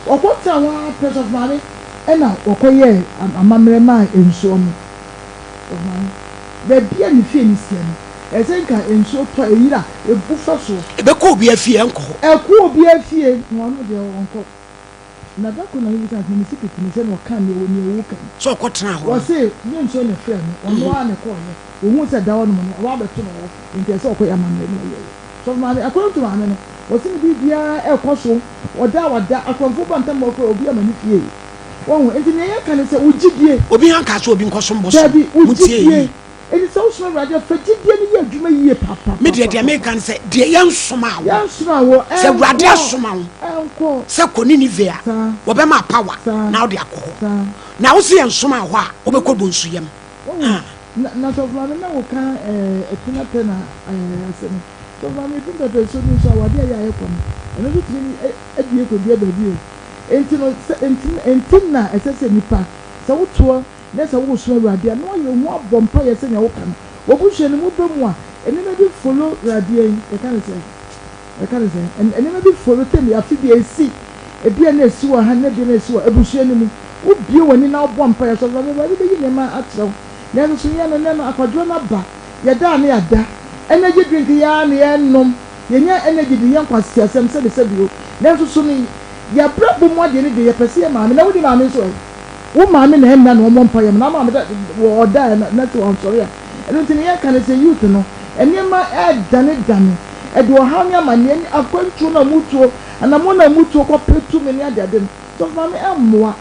Wɔkɔtenaa hɔ ara pɛ, Sɔfo Maame, ɛna wɔkɔyɛɛ amammerɛ maa nsuo no. Sɔfo Maame, baabi a ne fie no siɛ no, ɛsɛ sɛ nka nsuo tɔ a, ɛyiri a, ɛbu fa soɔ. Ɛbɛkɔ obiara fie, ɛnkɔ hɔ. Ɛkɔ obiara fie, na ɔno deɛ ɔnkɔ. Na da koro na mebisa no sɛ, me secret ne sɛ na ɔka nea ɛwɔ nea ɛwɔ ka mu. Sɛ ɔkɔtenaa hɔ no. Ɔse, nyɛ nsuo na ɛfrɛɛ no, ɔno ara na ɛkɔeɛ. Ɔhuu sɛ da hɔ nom no, ɔba abɛto no hɔ, nti ɛsɛ sɛ ɔkɔyɛ amammerɛ na ɔyɛeɛ. Sɔfo maame, according to maame no, ɔse ne biribiara ɛrekɔ so, ɔda a wada, akorɔmfoɔ ba ntam hɔ koraa obi ama ne fie. Wahu? Nti nea yɛka ne sɛ, wo gyidie. Obi anka sɛ obi nkɔsom bosom. Dabi, wo Montie gyidie. yie. Enti sɛ wosom Awurade a, fa gyidie no yɛ adwuma yie papapapa. Me deɛ, deɛ meka ne sɛ, deɛ yɛnsomaa wo, Yɛnsomaa wo, sɛ Awurade ɛnkɔ, asoma wo ɛnkɔ. sɛ kɔ Nineveh a, Saa. wɔbɛma wo power Saa. na wode akɔ hɔ. Saa. Na wose yɛnsomaa hɔ a, wobɛkɔ bonsu yam. Wahu? Ah. Na, na Sɔfo Maame, na woka ɛɛ, Atuna pɛ na ɛɛ, asɛm yi. Sɔfo Maame, edu mpɛpɛnsuo bi nso a, awadeɛ a ɛyɛ a yɛkɔ no, ɛno nso tumi de yɛ kɔdua baabi o. Enti no, sɛ, enti, enti na ɛsɛ sɛ nipa, sɛ wotoɔ na sɛ woresom Awurade a, na woayɛ wo ho abɔ mpaeɛ sɛnea woka no. W'abusua no mu ba mu a, nneɛma bi follow Awurade yi, yɛka no sɛn? Yɛka no sɛn? Nneɛma bi follow tɛm bi, afe bi a ɛsi, ebia na ɛsi wɔ ha, na ebia na ɛsi wɔ abusua no mu. Wobue w'ani na wobɔ mpaeɛ sɛ, Awurade bɛyi nneɛma akyerɛ wo. Nanso so yɛn no, nnɛ no, akwadworɔ no aba. Yɛda a na yɛada. Energy drink yi ara na yɛnom. Yɛnya energy de yɛ nkwaseasɛm sɛbesɛbe o. Nanso so no, yɛabrabɔ mu adeɛ no deɛ, yɛpɛ sɛ yɛ maame. Na wonni maame nso ɛ? Wo maame na ɛnna na ɔmmɔ mpaeɛ ma no. Na wo maame da, wɔ ɔda a na sɛ wansɔre a. Ɛno nti nea yɛka ne sɛ youth no, nneɛma redanedane. Ɛde ɔhaw ne amanneɛ ne akwantuo no a motuo, anammɔn a motuo kɔpɛ tumi ne adeade no, Sɔfo Maame ɛmmoa.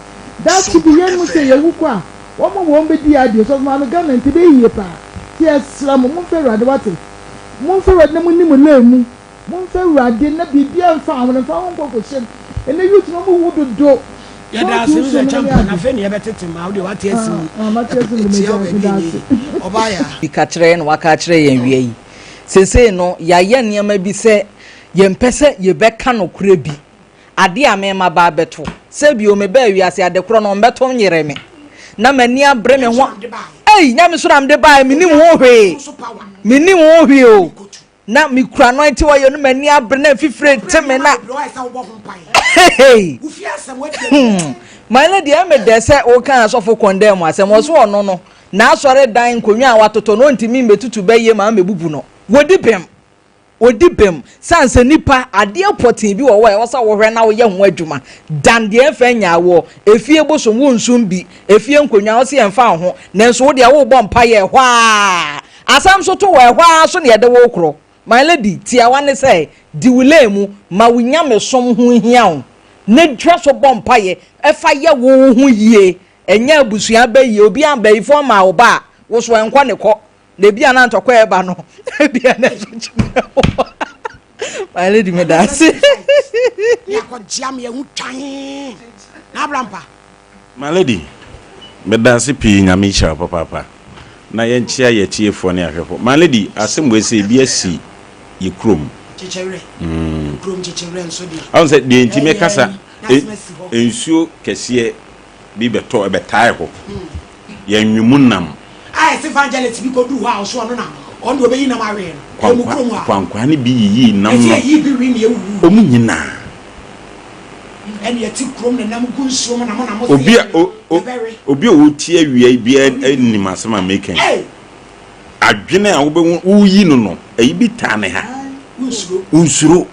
Daakye bi yɛn mu sɛ yɛwu kɔ a, wɔn a wɔn bɛdi adeɛ. Sɔfo Maame, Ghana nti ɛbɛyɛ yie paa. Nti yɛsrɛ mo, momfa Awurade, wate? Momfa Awurade na monni mo lane mu. Momfa Awurade na biribiara mfa ho no, mfa ho nkɔ nkɔhyɛ mu. Ɛnnɛ youth no wɔn wu dodo. Yɛda ase Kɔɔto Mr. nsuo no ne Champion, ade. afei na yɛbɛtete ma wo deɛ wate asi mu. Ah, ah, mate asi mu de Tia wo meda baabi meda ɛnyɛ ase. yie. Ɔbaa yaa. Bi ka kyerɛ yɛn na waka akyerɛ yɛn wia yi. Seesei no, yɛayɛ nneɛma bi sɛ yɛmpɛ sɛ yɛbɛka nokorɛ bi. Adeɛ a me maba abɛto. Sɛ bio mebaa wiase ade korɔ no ɔmbɛto nyere me. Na m'ani abere me ho. Ei, nyame so na mede baeɛ, mennim ho hwee. Mennim ho hwee o. Na mekura anointing oil no m'ani abere na mfifire te me na. Hey! Hmm. My lady, ɛmɛ dɛ sɛ woka asɔfo condemn asɛm ɔso ɔno no n'asɔre dan nkonnwa a watotɔ no ɔntumi mbɛtutu bɛyɛ ma mbɛbubu no. Wɔdi bem. Ɔdi bem sane sɛ nipa, adeɛ pɔtee bi wɔ hɔ a ɛwɔ sɛ wohwɛ na woyɛ ho adwuma dan deɛ ɛmfa nyaa woɔ. Efie bosom wonsum bi, efie nkonnwa wose ɛmfa wo ho, nanso wo deɛ worebɔ mpaeɛ ɛhɔ ara asɛm nso to wo ɛhɔ ara so na yɛde wo rekorɔ. My lady, tiawa ne sɛ, di wo lane mu, ma wo nyamesom ho nhia wo na twa so bɔ mpaeɛ fa yɛ wo ho yie, ɛnyɛ abusua bayie, obi abayifoɔ mmaa wo ba a, wo so ɛnkɔ ne kɔ. Na ebi a na ntɔkwa ɛba no ebi a na ɛso kyerɛ wo. My lady me da ase. Yɛakɔgyea me ahu twan na abrampa. My lady meda ase pii Nyame nhyira wo papaapa na yɛnkyea yɛ atiefoɔ ne ahwɛfoɔ My lady asɛm wei sɛ ebi asi yɛ kurom Kyekyewerɛ kurom kyekyewerɛ nso deɛ. Ahun sɛ deɛ nti mekasa Na asɛm asi hɔ. nsuo kɛseɛ bi bɛtɔ ɛbɛtae hɔ Yɛnwe mu nam. A ɛsɛ evangelist bi kɔduru hɔ a ɔso ɔno na ɔno deɛ ɔbɛyi nam awe no. Ɛwɔ mo kurom hɔ a. Kwankwaa no bi yiyii nam no. Ɛsɛ yɛyi bi we na yɛwuwu. Wɔn nyinaa. Ɛna yɛte kurom na nam gu nsuo mu na mo na mo se Obi a o o yɛbɛwe. obi a ɔretie awia yi biara nim asɛm a meka yi. Adwene a wobɛhu woyi no no, ayi bi taa ne ha. Wonsuro. Wonsuro.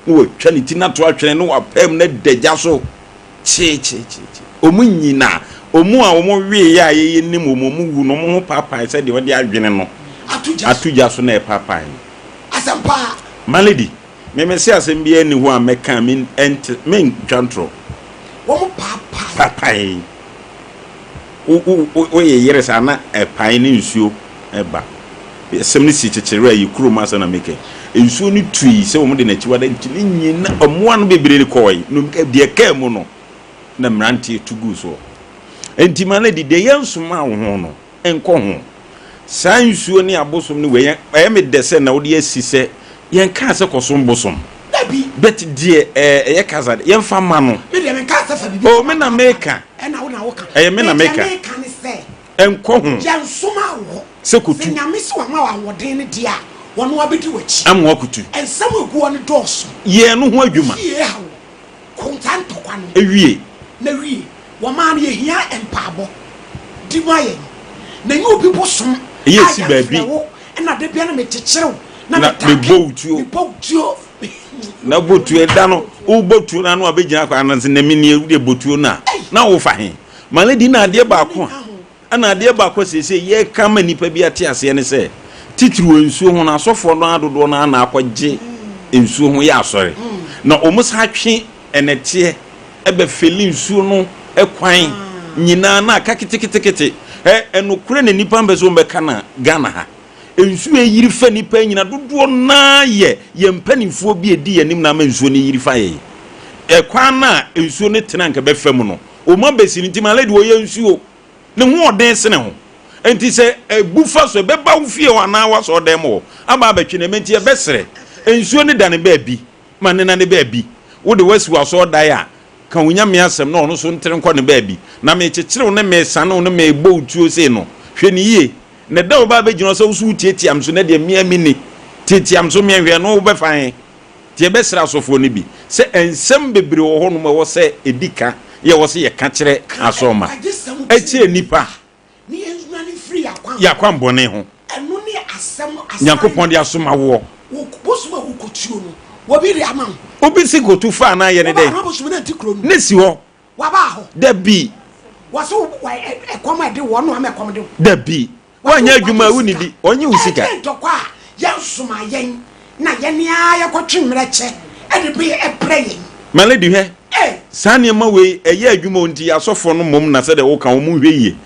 Na watwa ne ti no ato atwene na wapam no ada gya so. Kyeekyeekyeekye. Wɔn nyina, wɔn a wɔn weeɛ a yɛyɛ nim wɔn, wɔn wu no, wɔn ho paapae sɛ deɛ wɔde adwene no ato gya so na ɛpaapae no. Asɛm paa. My lady, me me se asɛm biara nni hɔ a mɛka a me ɛnte, mentwa ntorɔ. Wɔn paapae. Paapae. Wo, wo, wo, woyeyere saa na ɛpae ne nsuo ɛba. Asɛm no si kyekyere a yɛ kurom asɛm na meka yi. Nsuo no tui sɛ wɔn de n'akyiwade nti ne nyina mmoa no bebree kɔɔe. No deɛ ɛkaa mu no na mmeranteɛ tu guu soɔ. Nti ma lady deɛ yɛnsomaa wo ho no nkɔ ho. Saa nsuo ne abosom ne wei ɛyɛ me dɛ sɛ na wode asi sɛ yɛnkaa sɛ kɔsom bosom. Dabi. But deɛ ɛyɛ kasa de yɛmfa ma no. Me deɛ menkaa sɛ fa biribi Oh me na meka. Ɛna wo na woka. Ɛyɛ me na Me deɛ meka. meka ne sɛ. Nkɔ ho. Yɛnsomaa wo hɔ. Sɛ kɔtu. Sɛ Nyame se wama wo ahoɔden no deɛ a, ɔno abɛdi w'akyi. Ama woakutu. Nsɛm a ɛgu hɔ no dɔɔso. Yɛ ɛno ho adwuma. Fie ha wo, ko saa ntɔkwa no. ntɔkwa no. Wie. Na wie. Wɔmaa no yɛhia mpaabɔ. Di ma yɛn. Na nyɛ obi bosom a Ɛyɛ si baabi. yɛfrɛ wo na da biara na mekyekyere wo na Na metake mebɔ wo tuo. mebɔ wo tuo. Na bɔ tuo ɛda no wobɔ tuo no ano a bɛgyina kwan no sɛ na menie wodeɛ bɔ tuo no a na wofa he? My lady na adeɛ baako a ɛna adeɛ baako a seesei yɛka ma nnipa bi ate aseɛ ne sɛ titiriw nsuo ho no asɔfoɔ no ara dodoɔ no ara na akɔgye nsuo ho yɛ asɔre na wɔn san twe ɛnɛteɛ ɛbɛfeli nsuo no kwan nyinaa na aka keteketekete. Ɛ ɛnokorɛ na nnipa mpɛ sɛ wɔbɛka na Ghana ha nsuo ɛyiri fa nnipa nyina dodoɔ no ara yɛ yɛn mpanimfoɔ bi ɛdi yɛn anim na ama nsuo no yiri fa yɛn. Ɛkwan no a nsuo no tena nka bɛfa mu no wɔn abɛsi no nti my lady wɔyɛ nsuo ne ho ɔden sene ho nti sɛ ɛbu fa so ɛbɛba wo fie hɔ anaa w'asɔɔdan mu hɔ aba abɛtwe no ɛmɛ nti yɛbɛsrɛ nsuo no dane baabi ma ne na ne baabi. Wo de, woasi w'asɔredan a, ka wo Nyame asɛm na ɔno nso ntere nkɔ ne baabi. Na merekyekyere wo ne meresane wo ne merebɔ wo tuo sei no, hwɛ no yie. Na da a wɔba abɛgyina hɔ sɛ wo so wotiatia me so na deɛ me ara menni, tiatia me so meɛnhwɛ no, wobɛfa he? Nti yɛbɛsrɛ asɔfoɔ no bi sɛ nsɛm bebree wɔ hɔnom a ɛwɔ sɛ ɛdi ka yɛ ɛwɔ sɛ yɛka kyerɛ Ka asɔremma, nkwagye-sɛm kyerɛ kyerɛ nnipa. nnipa. Ne yɛn nnwane mfiri yɛn akwan. Yɛn akwammɔne ho. Ɛno ne asɛm asan. Nyankopɔn de asoma woɔ. Wo bosom a wokotuo no, wɔbi de ama wo. Obi se kotu fa anaa yɛ ne dɛn? Wobaa hɔ bosom no ante kuro no mu. Ne si hɔ. Wabaa hɔ. Dabi. Wɔse wo ɛkɔm a ɛde woɔ no ama ɛkɔm de wo. Dabi. Woanyɛ adwuma a wonnidi, ɔnnye wo sika. Ɛdeɛn ntɔkwa a yɛnsoma yɛn na yɛn ara yɛkɔtwe mmerɛkyɛ de be brɛ yɛn. My lady hwɛ, saa nneɛma wei ɛyɛ adwuma o nti asɔfoɔ no mmom na sɛdeɛ woka wɔn nhwɛ yie.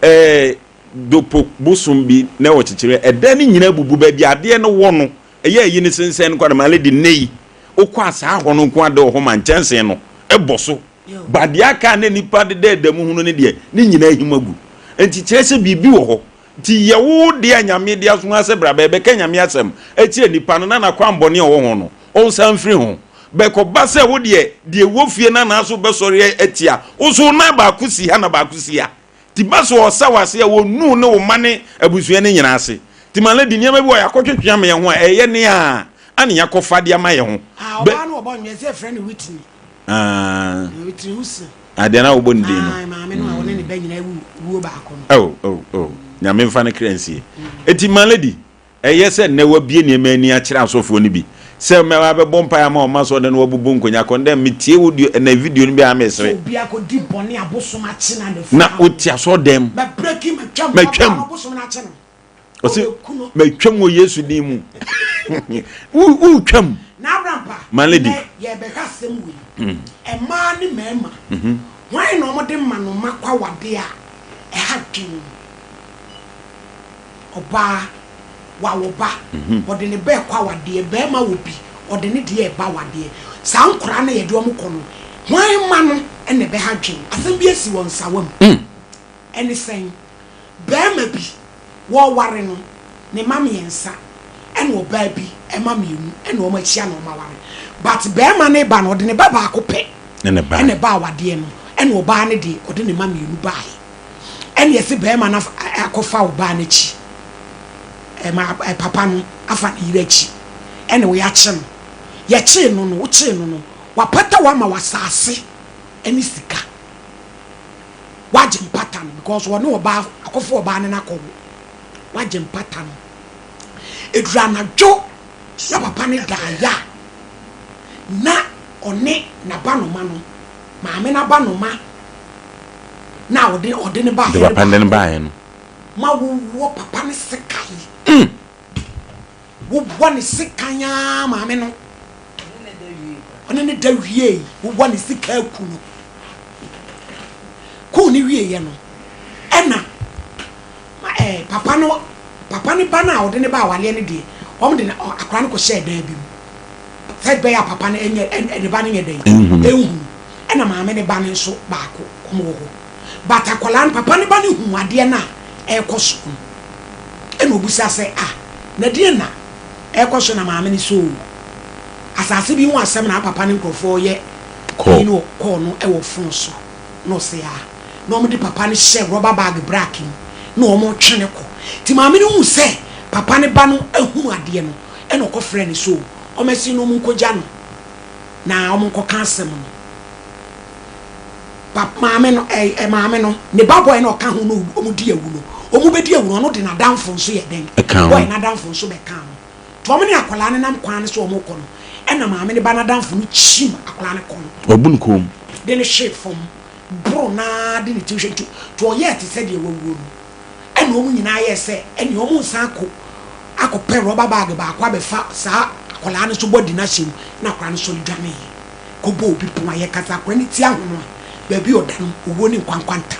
Ɛɛ dopo bosom bi na ɛwɔ kyekyerɛ ɛdan no nyinaa bubu baabi adeɛ no wɔ no ɛyɛ ayi no sensɛn no kwa my lady nnɛ yi wokɔ a saa hɔ no nko ada wɔ hɔ ma nkyɛnsee no ɛbɔ so ba deɛ aka a na nipa deda ɛda mu hunu no deɛ ne nyinaa ahim agu nti kyerɛ sɛ biribi wɔ hɔ Nti yɛ wo deɛ a Nyame de asoma sɛ bra bɛbɛka Nyame asɛm akyerɛ nipa no na nakwanbɔne a ɔwɔ ho no ɔnsan mfiri ho. Bɛkɔba sɛ wo deɛ deɛ ɛwɔ fie no anaa so bɛsɔre atia wo so wo nan baako si ha na baako si ha. Nti ba sɛ ɔsa wo ase a ɔnu wo ne wo mma ne abusua no nyinaa ase. Nti my lady nneɛma bi wɔ hɔ yɛakɔtwetwe ama yɛn ho a ɛyɛ ne a ana yɛakɔfa de ama yɛn ho. Ah, Bɛ. ɔbaa no ɔbɔ nnwom sɛ yɛfrɛ no Whitney. Ah. Whitney Houston. Ah, deɛ na wobɔ ne din no. Ah, maame no a ɔne ne ba nyinaa wu wuo baako no. Oh, oh, oh. Nyame mfa ne kra nsie. Eti my lady, ɛyɛ sɛ nnɛ wabie nneɛma ani akyerɛ asɔfoɔ no bi sɛ mɛba abɛbɔ mpaeɛ ama wɔn asɔre no wabubu nkonya kɔndɛm metie wo dio ɛnɛ video no bi a Sɛ mesere. obi akɔdi bɔne a bosom akye no anafua Na ho. wote asɔre dɛm. Mɛbreki matwam Matwam. papa no bosom no akye no. Ɔse matwam wɔ Yesu din mu. Wotwam. Na Abrampa, My lady. nnɛ yɛrebɛhwɛ asɛm wei. Mmaa ne mmarima, hwan na wɔde mmanoma kɔ awadeɛ a ɛha dwen? Ɔbaa, wawo ba, ɔde ne ba rekɔ awadeɛ, barima wɔ bi, ɔde ne deɛ reba awadeɛ. Saa nkwadaa no a yɛde wɔn kɔ no, hwan mma no na ɛbɛha dwen? Asɛm bi asi wɔ Nsawam. Ɛne sɛn? Barima bi, wɔreware no, ne mma mmiɛnsa ɛna ɔbaa bi mma mmienu ɛna wɔn ahyia na wɔn aware. But barima no reba no, ɔde ne ba baako pɛ ɛna ɛbaa awadeɛ no, ɛna ɔbaa no deɛ ɔde ne mma mmienu baeɛ. Ɛna yɛse barima no akɔfa ɔbaa no akyi, ɛma papa no afa ne yere akyi, ɛna wɔakye no. Yɛkyee no no, wokyee no no, wapata wo ama wo asaase ɛne sika. Wagye mpata no because ɔne ɔbaa akɔfo ɔbaa no n'akɔwo. Wagye mpata no. Eduru anadwo na papa no da ya na ɔne n'abanoma no, maame n'abanoma na ɔde ɔde ne baeɛ no papa ne baako baeɛ no. ma wowɔ papa no sekan. Wowɔ ne sekan ara maame no. Ɔne ne da wiei. Wowɔ ne sika aku no. Kuu ne wieɛ no, ɛna ɛɛ papa no papa no ba no a ɔde ne ba awaleɛ no deɛ, wɔn de akwadaa no kɔhyɛɛ dan bi mu. Sɛ ɛbɛyɛ a papa no ɛnyɛ ne ba no nyɛ dɛn ɛnhunu. Ɛna maame ne ba no nso baako wɔn wɔ hɔ. But akwadaa no papa ne ba no huu adeɛ no a ɛrekɔ so no. Ɛna ɔbisa sɛ, Ah, na deɛn na ɛrekɔ so? Na maame no sɛ, Oo, asase bi ho asɛm na papa ne nkurɔfoɔ reyɛ Kɔɔ. ɛyi no kɔɔ no wɔ fon so. Na ɔse, Ah, na wɔde papa no hyɛ rɔba bag black mu na wɔretwe no kɔ. Nti maame no huu sɛ papa ne ba no ahunu adeɛ no, ɛna ɔkɔfrɛɛ no sɛ, Oo, ɔmmɛsen na wɔnkɔgya no na wɔnkɔka asɛm no. Pap maame no ɛ ɛ maame no ne ba boy no a ɔka ho no wɔn di awu no wɔn bɛdi awu no ɔno de n'adamfo nso yɛ dɛn Ɛka ho. boy n'adamfo nso bɛka ho nti wɔn ne akwadaa no nam kwan no so wɔn rekɔ no ɛna maame ne ba n'adamfo no kyim akwadaa no kɔn. Wabu no kɔn mu. De no hwee fam boro no ara de ne ti hwɛ nti nti ɔyɛɛ te sɛ deɛ wawuo no ɛna wɔn nyinaa yɛɛ sɛ ɛnneɛ wɔn resan akɔ akɔpɛ rɔba bag baako abɛfa saa akwadaa no nso body no ahyɛ mu ɛna akwadaa no sɔre dwaneeɛ. kɔbɔ obi pon a, yɛkasa akora no ti ahono a, baabi a ɔda no, owuo ne nkwa nkwanta.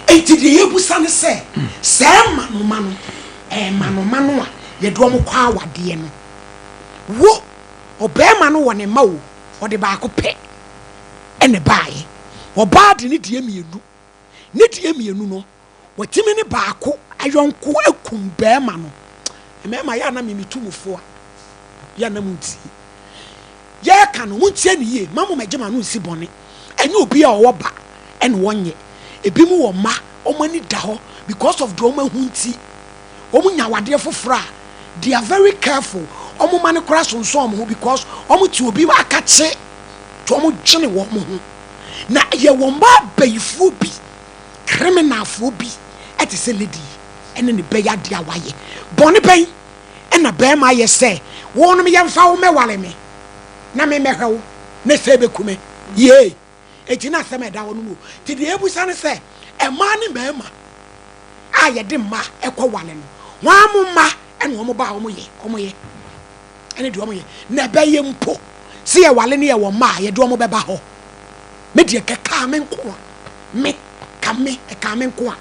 Enti deɛ yɛbusa ne sɛ, saa mmanoma no, ɛɛ mmanoma no a yɛde wɔn kɔ awadeɛ no, wo, ɔbarima no wɔ ne mma o, ɔde baako pɛ ɛna ɛbaeɛ, ɔbaa de ne deɛ mmienu, ne deɛ mmienu no, watumi ne baako ayɔnko akum barima no. Mmarima, yɛ a na me metu mo fo a, yɛ a na montie. Yɛreka no, montie no yie, mma mo mmɛgye mo ano nsi bɔne. Ɛnyɛ obi a ɔwɔ ba ɛna ɔnyɛ. Ebinom wɔ mma, wɔn ani da hɔ because of deɛ wɔn ahu nti. Wɔn nya awadeɛ foforɔ a, they are very careful. Wɔn mma no koraa sonsɔn wɔn ho because wɔn te obi akakye nti wɔn dwene wɔn ho. Na yɛwɔ mmaa abayifoɔ bi, criminalfoɔ bi ɛte sɛ lady yi ɛne ne bɛyɛ adeɛ a wayɛ. Bɔne bɛn? Ɛna barima ayɛ sɛ wonom yɛmfa wo mmɛware me na me mmɛhwɛ wo na sɛ ɛbɛku me yee. Enti na asɛm a ɛda hɔ no mu. Nti deɛ yɛbusa ne sɛ mmaa ne mmarima a yɛde mma ɛkɔ ware no hwan mo mma ɛna wɔn ba a wɔn yɛ wɔn yɛ ɛne deɛ wɔn yɛ na ɛbɛyɛ mpo sɛ yɛware ne yɛwɔ mma a yɛde wɔn bɛba hɔ. Me deɛ kɛkaa me nko a me ka me ɛkaa me nko a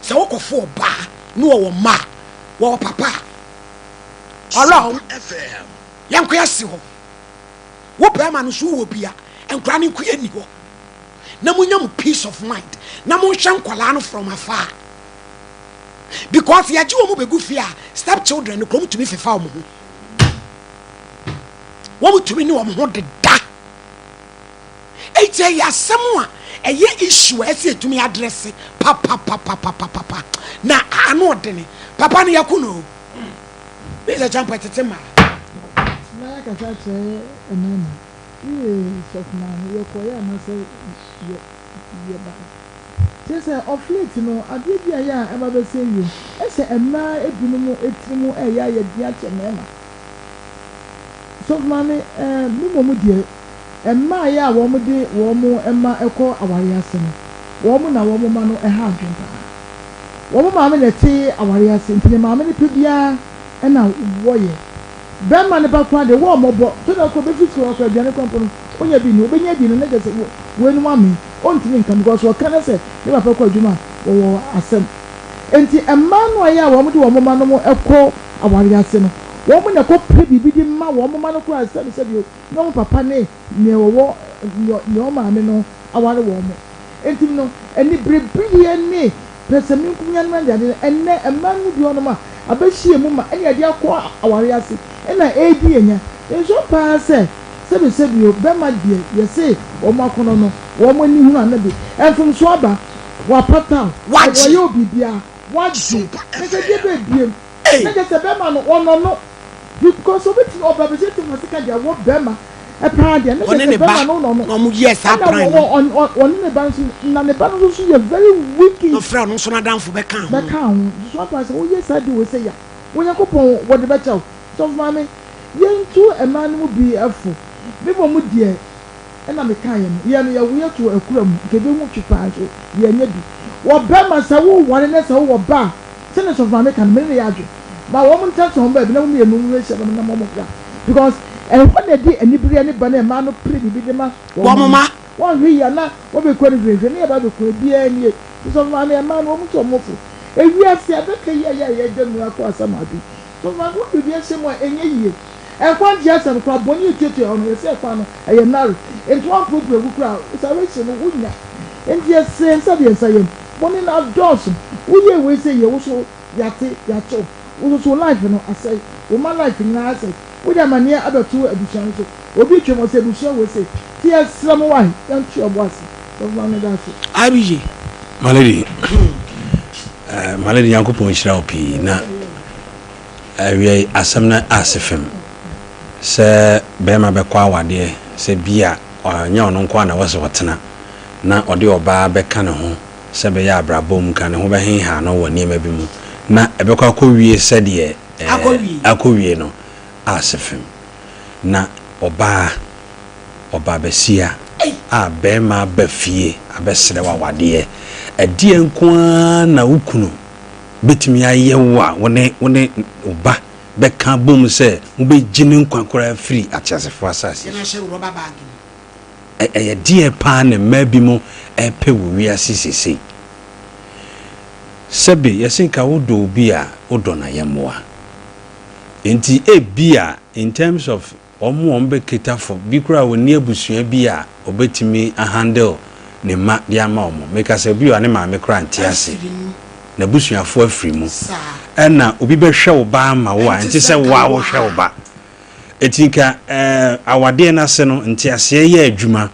sɛ wokɔfo ɔbaa ne wɔwɔ mma a Wɔwɔ papa a ɔlɔ yɛn nkoa si hɔ. Wo bɛrima no so wowɔ bi a, nkwadaa no nkoa nni hɔ. Na monya mo peace of mind. Na monhwɛ nkwadaa no from afar. Because yɛgye wɔn bɛgu fie a, step children no kora wɔn tumi fefa wɔn ho. Wɔn tumi ne wɔn ho deda. Enti ɛyɛ asɛm a ɛyɛ issue a ɛsɛ yɛtumi address papapapapapapa na ano ɔdene. Papa no yɛko no o. Mr. Champo ɛtete mmaa. Na yɛakasa akyerɛ mmarima. Yee sɔfo maame yɛkɔeɛ anaasɛ yɛ yɛbaeɛ. Kyerɛ sɛ of late no adeɛ bi a ɛyɛ a ɛba bɛsɛe wiem ɛsɛ mmaa ebinom tirim ɛyɛ a yɛde akyɛ mmarima. Sɔfo maame eh me mmom deɛ Mmaeɛ a wɔde wɔn mma kɔ awareɛ ase no, wɔn na wɔn mma no ha adwene pa ara. Wɔn maame na ɛte awareɛ ase, nti deɛ maame no pɛ biara na wɔyɛ. Barima no ba koraa deɛ, wɔmmɔbɔ. Sɛdeɛ ɔkɔ bɛfiri sukuu akɔ aduane koraa mpo no, ɔnya bi nni. Ɔbɛnya adi no, na kyerɛ sɛ weinom amee. Ɔntumi nka because ɔka na sɛ ne papa kɔ adwuma a, wɔwɔ asɛm. Nti mmaa no a ɛyɛ a wɔde wɔn mma nom kɔ awareɛ ase no, wɔn na ɛkɔpɛ biribi de ma wɔn mma no koraa sɛbesɛbe o, na wɔn papa ne nea ɔwɔ nea wɔn maame no aware wɔn. Enti no, aniberebereɛ ne pɛsɛmenkominya nom adeade no, ɛnnɛ mmaa no mu bi hɔnom a, abɛhyia mu ma ɛne yɛde akɔ awareɛ ase na ɛredi yɛn nya. Nso ampa ara sɛ, sɛbesɛbe o, bɛma deɛ yɛse wɔn akɔnnɔ no, wɔn ani hunu ana bi. Mfomsoɔ aba, wɔapata wo, Wagye. wɔyɛ wo biribiara, wagye, na sɛ deɛ bɛɛ biem, na kyerɛ sɛ bɛma no, wɔnɔ no. Because obetumi ɔba bɛhyɛ ti ma sika deɛ wɔ bɛrima paa deɛ ne Ɔne deɛ ne sɛ ba bɛrima no na ɔno na ɔmo yɛɛ saa ɛna plan no. wɔ ɔne ne ba nso na ne ba no nso so yɛ very wicked. Na ɔfrɛ ɔno nso n'adamfo bɛkaa ho. Bɛkaa ho nso so ampa sɛ woyɛ saa de wei sɛ ya Onyankopɔn wɔde bɛkyɛ wo. Sɔfo maame yɛntu mmaa no mu bi fo me mmom deɛ ɛna mekaeɛ no yɛn no yɛwo yɛ too akura mu nka ɛbɛhu twe paa nso yɛanyɛ bi wɔ bɛrima sɛ woware na sɛ wowɔ ba a Sɛnea sɔfo maame ka no, me ne no yɛ adwene. Ma wɔn ntenatena wɔn baabi na mo mmienu nhyia na mo mmɔ bra. Because ɛhɔ na ɛde anibereɛ no ba na mmaa no pere biribi de ma wɔn Wɔn mma. Wɔnhwɛ yie a na wɔbɛkura no hwirehwire na yɛba abɛku ebiara nie. Nti sɔfo maame mmaa no wɔn nso wɔn fo. Ewiase adaka yi a yɛ a yɛda mu akɔ asamado yi, sɔfo maame wode biribi ahyɛ mu a ɛnyɛ yie. Nkwagyeɛ asɛm koraa bɔne a ɛtuatua hɔ no yɛsɛ ɛkwan no ɛyɛ narrow nti woampuapua agu koraa a salvation no wonya. Nti yɛsrɛ yɛn nsa de yɛn nsa yam. Bɔne no adɔɔso. Woyɛɛ wei sɛ yɛ wo so yɛate yɛakye wo. Wo nso so wo life no asɛe. Wo mma life nyinaa asɛe. Wode amaneɛ abɛto abusua no so. Obi retwam ɔsɛ abusua wei sei. Nti yɛsrɛ mo wai yɛnto yɛn bo ase. Sɔfo Maame meda ase. IBJ. My lady, eh, my lady Nyankopɔn nhyira wo pii na awiei asɛm no ase fam sɛ bɛrima bɛkɔ awadeɛ sɛ bi a ɔnyɛ ɔno nko a na ɛwɔ sɛ ɔtena. na ɔde ɔbaa bɛka ne ho sɛ ɛbɛyɛ a abrabɔ mu ka ne ho bɛhenha no wɔ nneɛma bi mu na ɛbɛkɔ akɔwie sɛdeɛ ɛɛ akɔwie no ase fam. Na ɔbaa, ɔbaabasia a barima aba fie abɛsrɛ wo awadeɛ, ɛdeɛn nko ara na wo kunu bɛtumi ayɛ wo a wo ne wo ne wo ba bɛka abom sɛ mobɛgye ne nkwa koraa afiri ateasefoɔ asase so? Ɛyɛ deɛn paa na mmaa binom repɛ wɔ wiase seesei? Sɛbe yɛse nka wodɔ obi a, wodɔ no ayɛmmoa. Enti ebia in terms of wɔn a wɔbɛ cater for, bi koraa ɔnni abusua bi a ɔbɛtumi a handle ne mma de ama wɔn. Meka sɛ obi wɔ a ne maame koraa nte ase, n'abusuafoɔ afiri mu. Ɛna obi bɛhwɛ wo ba ama wo a, ɛnte sɛ wo ara wohwɛ wo ba. Enti nka awadeɛ no ase no, nteaseɛ yɛ adwuma,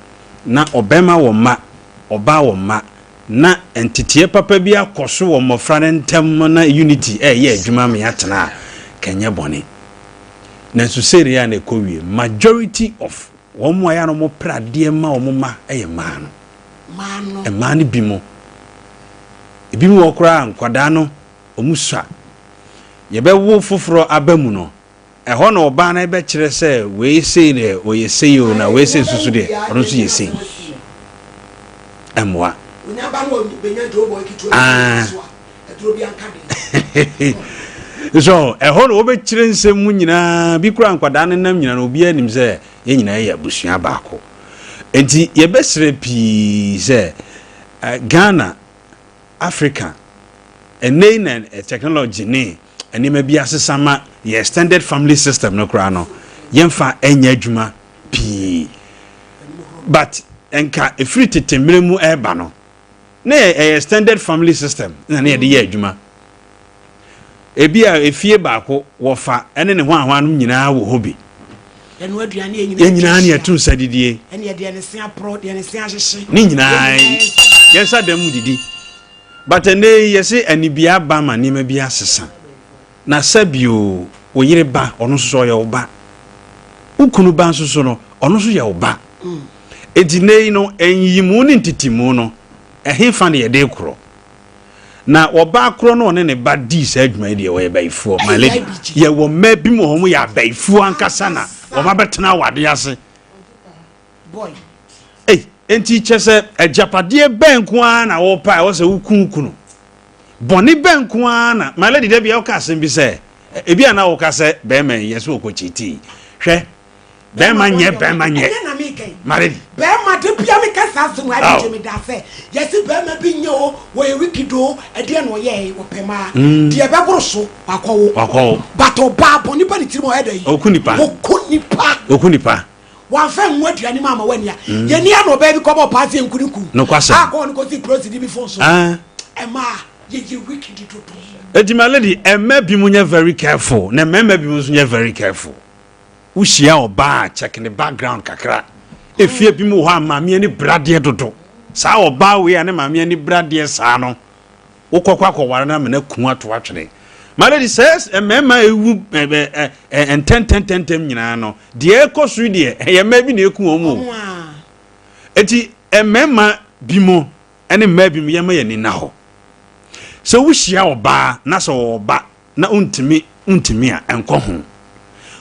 na ɔbarima wɔ mma, ɔbaa wɔ mma, na nteteɛ papa bi akɔ so wɔ mmɔfra no ntam na unity reyɛ adwuma ma yɛatena a, nka ɛnyɛ bɔne. Nanso sei na ɛyɛ a na ɛkɔ wie. Majority of wɔn a ɛyɛ a na wɔpere adeɛ ma wɔn mma yɛ mmaa no. Mmaa no binom. Ebinom wɔ hɔ koraa a nkwadaa no wɔsua. Yɛbɛwo foforɔ aba mu no, Ɛhɔ na ɔbaa no bɛkyerɛ sɛ wei sei deɛ ɔyɛ sei o na wei sei nso so deɛ ɔno nso yɛ sei. Ɛmmoa. Ah. So ɛhɔ na wɔbɛkyerɛ nsɛm mu nyinaa bi koraa nkwadaa no nam nyinaa no obiara nim sɛ yɛn nyinaa yɛ abusua baako. Nti yɛbɛsrɛ pii sɛ eh, Ghana Africa ɛnnɛ yi na technology ne nneɛma bi asesa ma yɛ extended family system no koraa no yɛmfa ɛnyɛ adwuma pii but nka ɛfiri tete mmerɛ mu ɛreba no na ɛyɛ extended family system na ne yɛde yɛ adwuma Ebia efie baako wɔfa ne ne hwanhwa nom nyinaa wɔ hɔ bi. Yɛn nyinaa ne yɛto nsa didie. Ne nyinaa yɛn nsa da mu didi. But ɛnɛ yi yɛse anibia aba ma nneɛma bi asesa. Na sɛbio wo yere ba ɔno nso so ɔyɛ wo ba. Wo kunu ba nso so no ɔno nso yɛ wo ba. Enti nnɛ yi no nyiyimu ne ntetemu no ɛhefa na yɛde korɔ? Na ɔbaa korɔ no ɔne ne ba dii saa adwuma yi deɛ wɔyɛ bayifoɔ my lady yɛwɔ mmaa bi mu wɔn yɛ abayifoɔ ankasa na wɔn abɛtena awadeɛ ase ei enti kyɛ sɛ agyapadeɛ bɛn nko ara na wɔpa a ɛwɔ sɛ woku kunu bɔne bɛn nko ara na my lady dabi ɛwoka asɛm bi sɛ ebi a na woka sɛ bɛrima yi yɛ sɛ ɔkɔ kyitii hwɛ Bɛrima nyɛ bɛrima nyɛ. Ɛnyɛ na meka yi. Maredi. Bɛrima de bia meka saa asɛm wei ade gye me da sɛ yɛse bɛrima bi nyɛ o wɔyɛ wicked o ɛdeɛ na ɔyɛɛ ɔpɛ maa mm. deɛ ɛbɛboro so wakɔwo. Wakɔwo. But ɔbaa bɔne ba ne tirim ɔyɛ dɛ yi. Ɔku nipa. Ɔku nipa. Ɔku nipa. Wamfa ngu aduane mu ama wani a. Mm. Yɛni ano ɔbaa bi kɔbɔ paa sɛ nku ne ku. Nokwasɛm. A kɔɔ no kɔsi prosidi bi fon so. Ah. Ɛmaa yɛyɛ wicked dodo. Eti my lady, ɛmɛ bi mu nyɛ very careful na mmarima bi mu nso nyɛ very careful. Wohyia ɔbaa a, check ne background kakra. Efie bi mu wɔ hɔ a maame ani bere adeɛ dodo. Saa ɔbaa wei a ne maame ani bere adeɛ saa no, wokɔkɔ akɔware no ama no aku ato atwene. My lady, sɛ mmarima a ewu ntɛntɛntɛntɛm nyinaa no, deɛ ɛkɔ so yi deɛ, ɛyɛ mmaa bi na eku wɔn o. Eti mmarima bi mo ne mmaa bi mo yɛma yɛn ani nna hɔ. Sɛ wohyia ɔbaa na sɛ ɔwɔ ba na wontumi wontumi a, ɛnkɔ ho.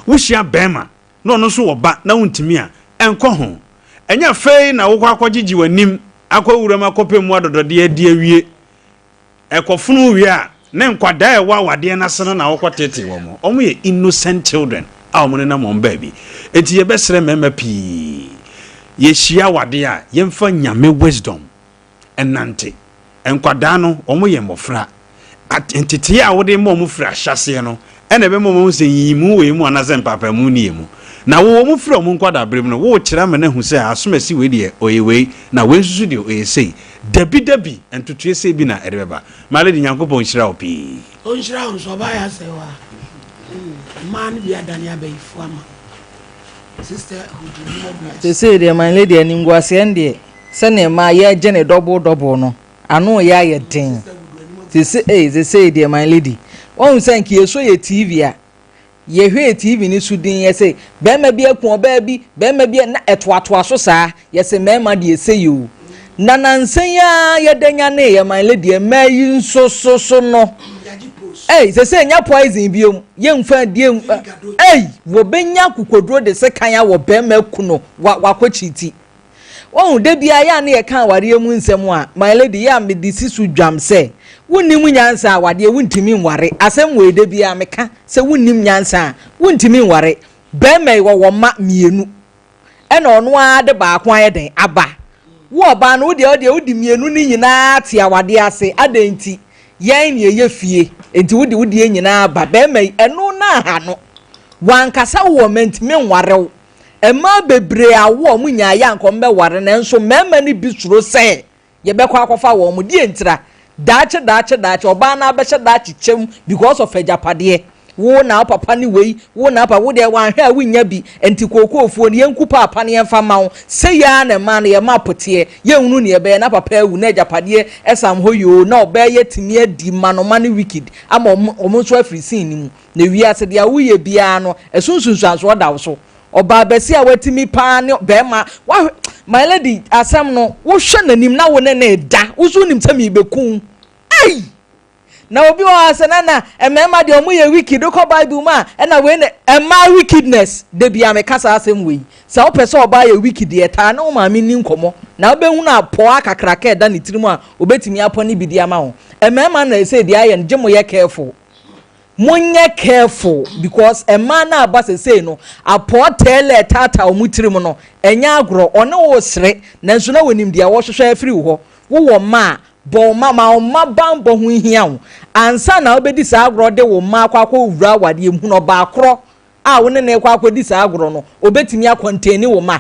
Wohyia barima na ɔno nso wɔ ba na wontumi a, ɛnkɔ ho. Ɛnyɛ afei na wokɔ akɔgyegye w'anim akɔ wuram akɔpɛ mu adɔdɔdeɛ adi awie. Ɛkɔfono wie a, ne nkwadaa a ɛwɔ awadeɛ no ase no na wokɔtetee wɔn. Wɔyɛ innocent children a wɔnenam wɔn baabi. Enti yɛbɛsrɛ mmarima pii, yɛhyia awadeɛ a, yɛmfa Nyame wisdom nnante. Nkwadaa no, wɔyɛ mmɔfra. At ntetee a wode ma wɔn firi ahyɛaseɛ no na ɛbɛma wɔahu sɛ nyiyimu wɔ yɛn mu anaasɛ mpaapaemu nni yɛn mu. Na wo, wɔn firi wɔn nkwadaaberɛ mu no, worekyerɛ ama no ahu sɛ asomasi wei deɛ ɔyɛ wei, na wei nso so deɛ ɔyɛ sei. Dabi dabi, ntotoeɛ sei bi na ɛde bɛba. My lady, Nyankopɔn nhyira wo pii. Ɔnhyira wo nso, ɔbaa yɛ asɛe wo a, mmaa no bi adane abayifoɔ ama sisterhood no agu ase. Seesei deɛ my lady animguaseɛ no deɛ sɛdeɛ mmaa yɛgye no double double no ano reyɛ ayɛ den sese ei sesei deɛ my lady wahu sɛ nka yɛsɔ yɛ TV a yɛhwɛ yɛ TV no so din yɛse bɛrima bi aku ɔbaa bi bɛrima bi na ɛtoatoa so saa yɛse mmarima deɛ sei o. Na nansa yi ara yɛda nyanee yɛ my lady mmaa yi nso so so no. Ei, sese nya poison biom. Yɛmfa die. Ei, wɔbɛnya akokoduro de sekan awɔ bɛrima aku no wa wakɔ kyiti. Wɔn da biara yɛ a ne yɛka awareɛ mu nsɛm a, my lady, yɛ a mede si so dwam sɛ wonnim nyansa a awadeɛ wontumi nware. Asɛm wei da biara meka sɛ wonnim nyansa a wontumi nware. Bɛrima yi wɔwɔ mma mmienu ɛna ɔno ara de baako ayɛ den aba. Wo ɔbaa no, wo deɛ, wo deɛ wode mmienu no nyinaa te awadeɛ ase. Adɛn nti? Yɛn ne ɛyɛ fie nti wode wo deɛ nyinaa ba. Bɛrima yi ɛno na aha no wankasa wɔ mantumi nware wo. Mmaa bebree awo a wɔn nyaa yɛ anka wɔn bɛware, nanso mmarima no bi suro sɛ yɛbɛkɔ akɔfa wɔn mo deɛ ntira daakye daakye daakye. Ɔbaa no abɛhyɛ daakye kyɛm because of agyapadeɛ. Wo na wo papa ne wei, wo na papa wo deɛ wanhwɛ a wonya bi nti kookoofuo no yɛnku paapa no yɛmfa ma wo sɛ yɛa na mmaa no yɛma apoteɛ yɛnhunu ne yɛbɛyɛ na papa awu na agyapadeɛ ɛsam hɔ yoo na ɔbaa yɛtumi adi manoma ne wicked ama ɔmo nso afiri sin ne mu. Na wiase deɛ woyɛ biara no, ɛso nsunsuansoɔ da wo so. Ɔbaa bɛsi a watumi paa ne bɛrima wahwɛ, my lady, asɛm no wohwɛ n'anim na wo ne ne da wo so nim sɛ meebɛku ei. Na obi wɔ hɔ sɛ nana mmarima deɛ ɔmo yɛ wicked kɔ Bible mu a ɛna wei ne mmaa wickedness. De bia meka saa asɛm wei sɛ wopɛ sɛ ɔbaa yɛ wicked deɛ, taa ne wo maame ni nkɔmmɔ na wobɛhunu apɔa kakraka ɛda ne tirim a obɛtumi apɔ ne bi di ama wo. Mmarima na ɛsɛ deɛ ayɛ no gye mo yɛ careful, monyɛ careful, because mmaa no aba sesei no apɔɔ tɛɛlɛ taataa wɔn tirim no ɛnyɛ agorɔ. Ɔne wo sere nanso na wɔnim deɛ wɔhwehwɛ afiri wo hɔ. Wowɔ mma a, bɔ wo mma ma wo mma banbɔ ho hia wo ansa na wobɛdi saa agorɔ de wo mma akɔ wura awadeɛ mu. Hunu ɔbaa korɔ a wo ne ne kɔ akɔdi saa agorɔ no, obɛtumi akɔntɛni wo ma,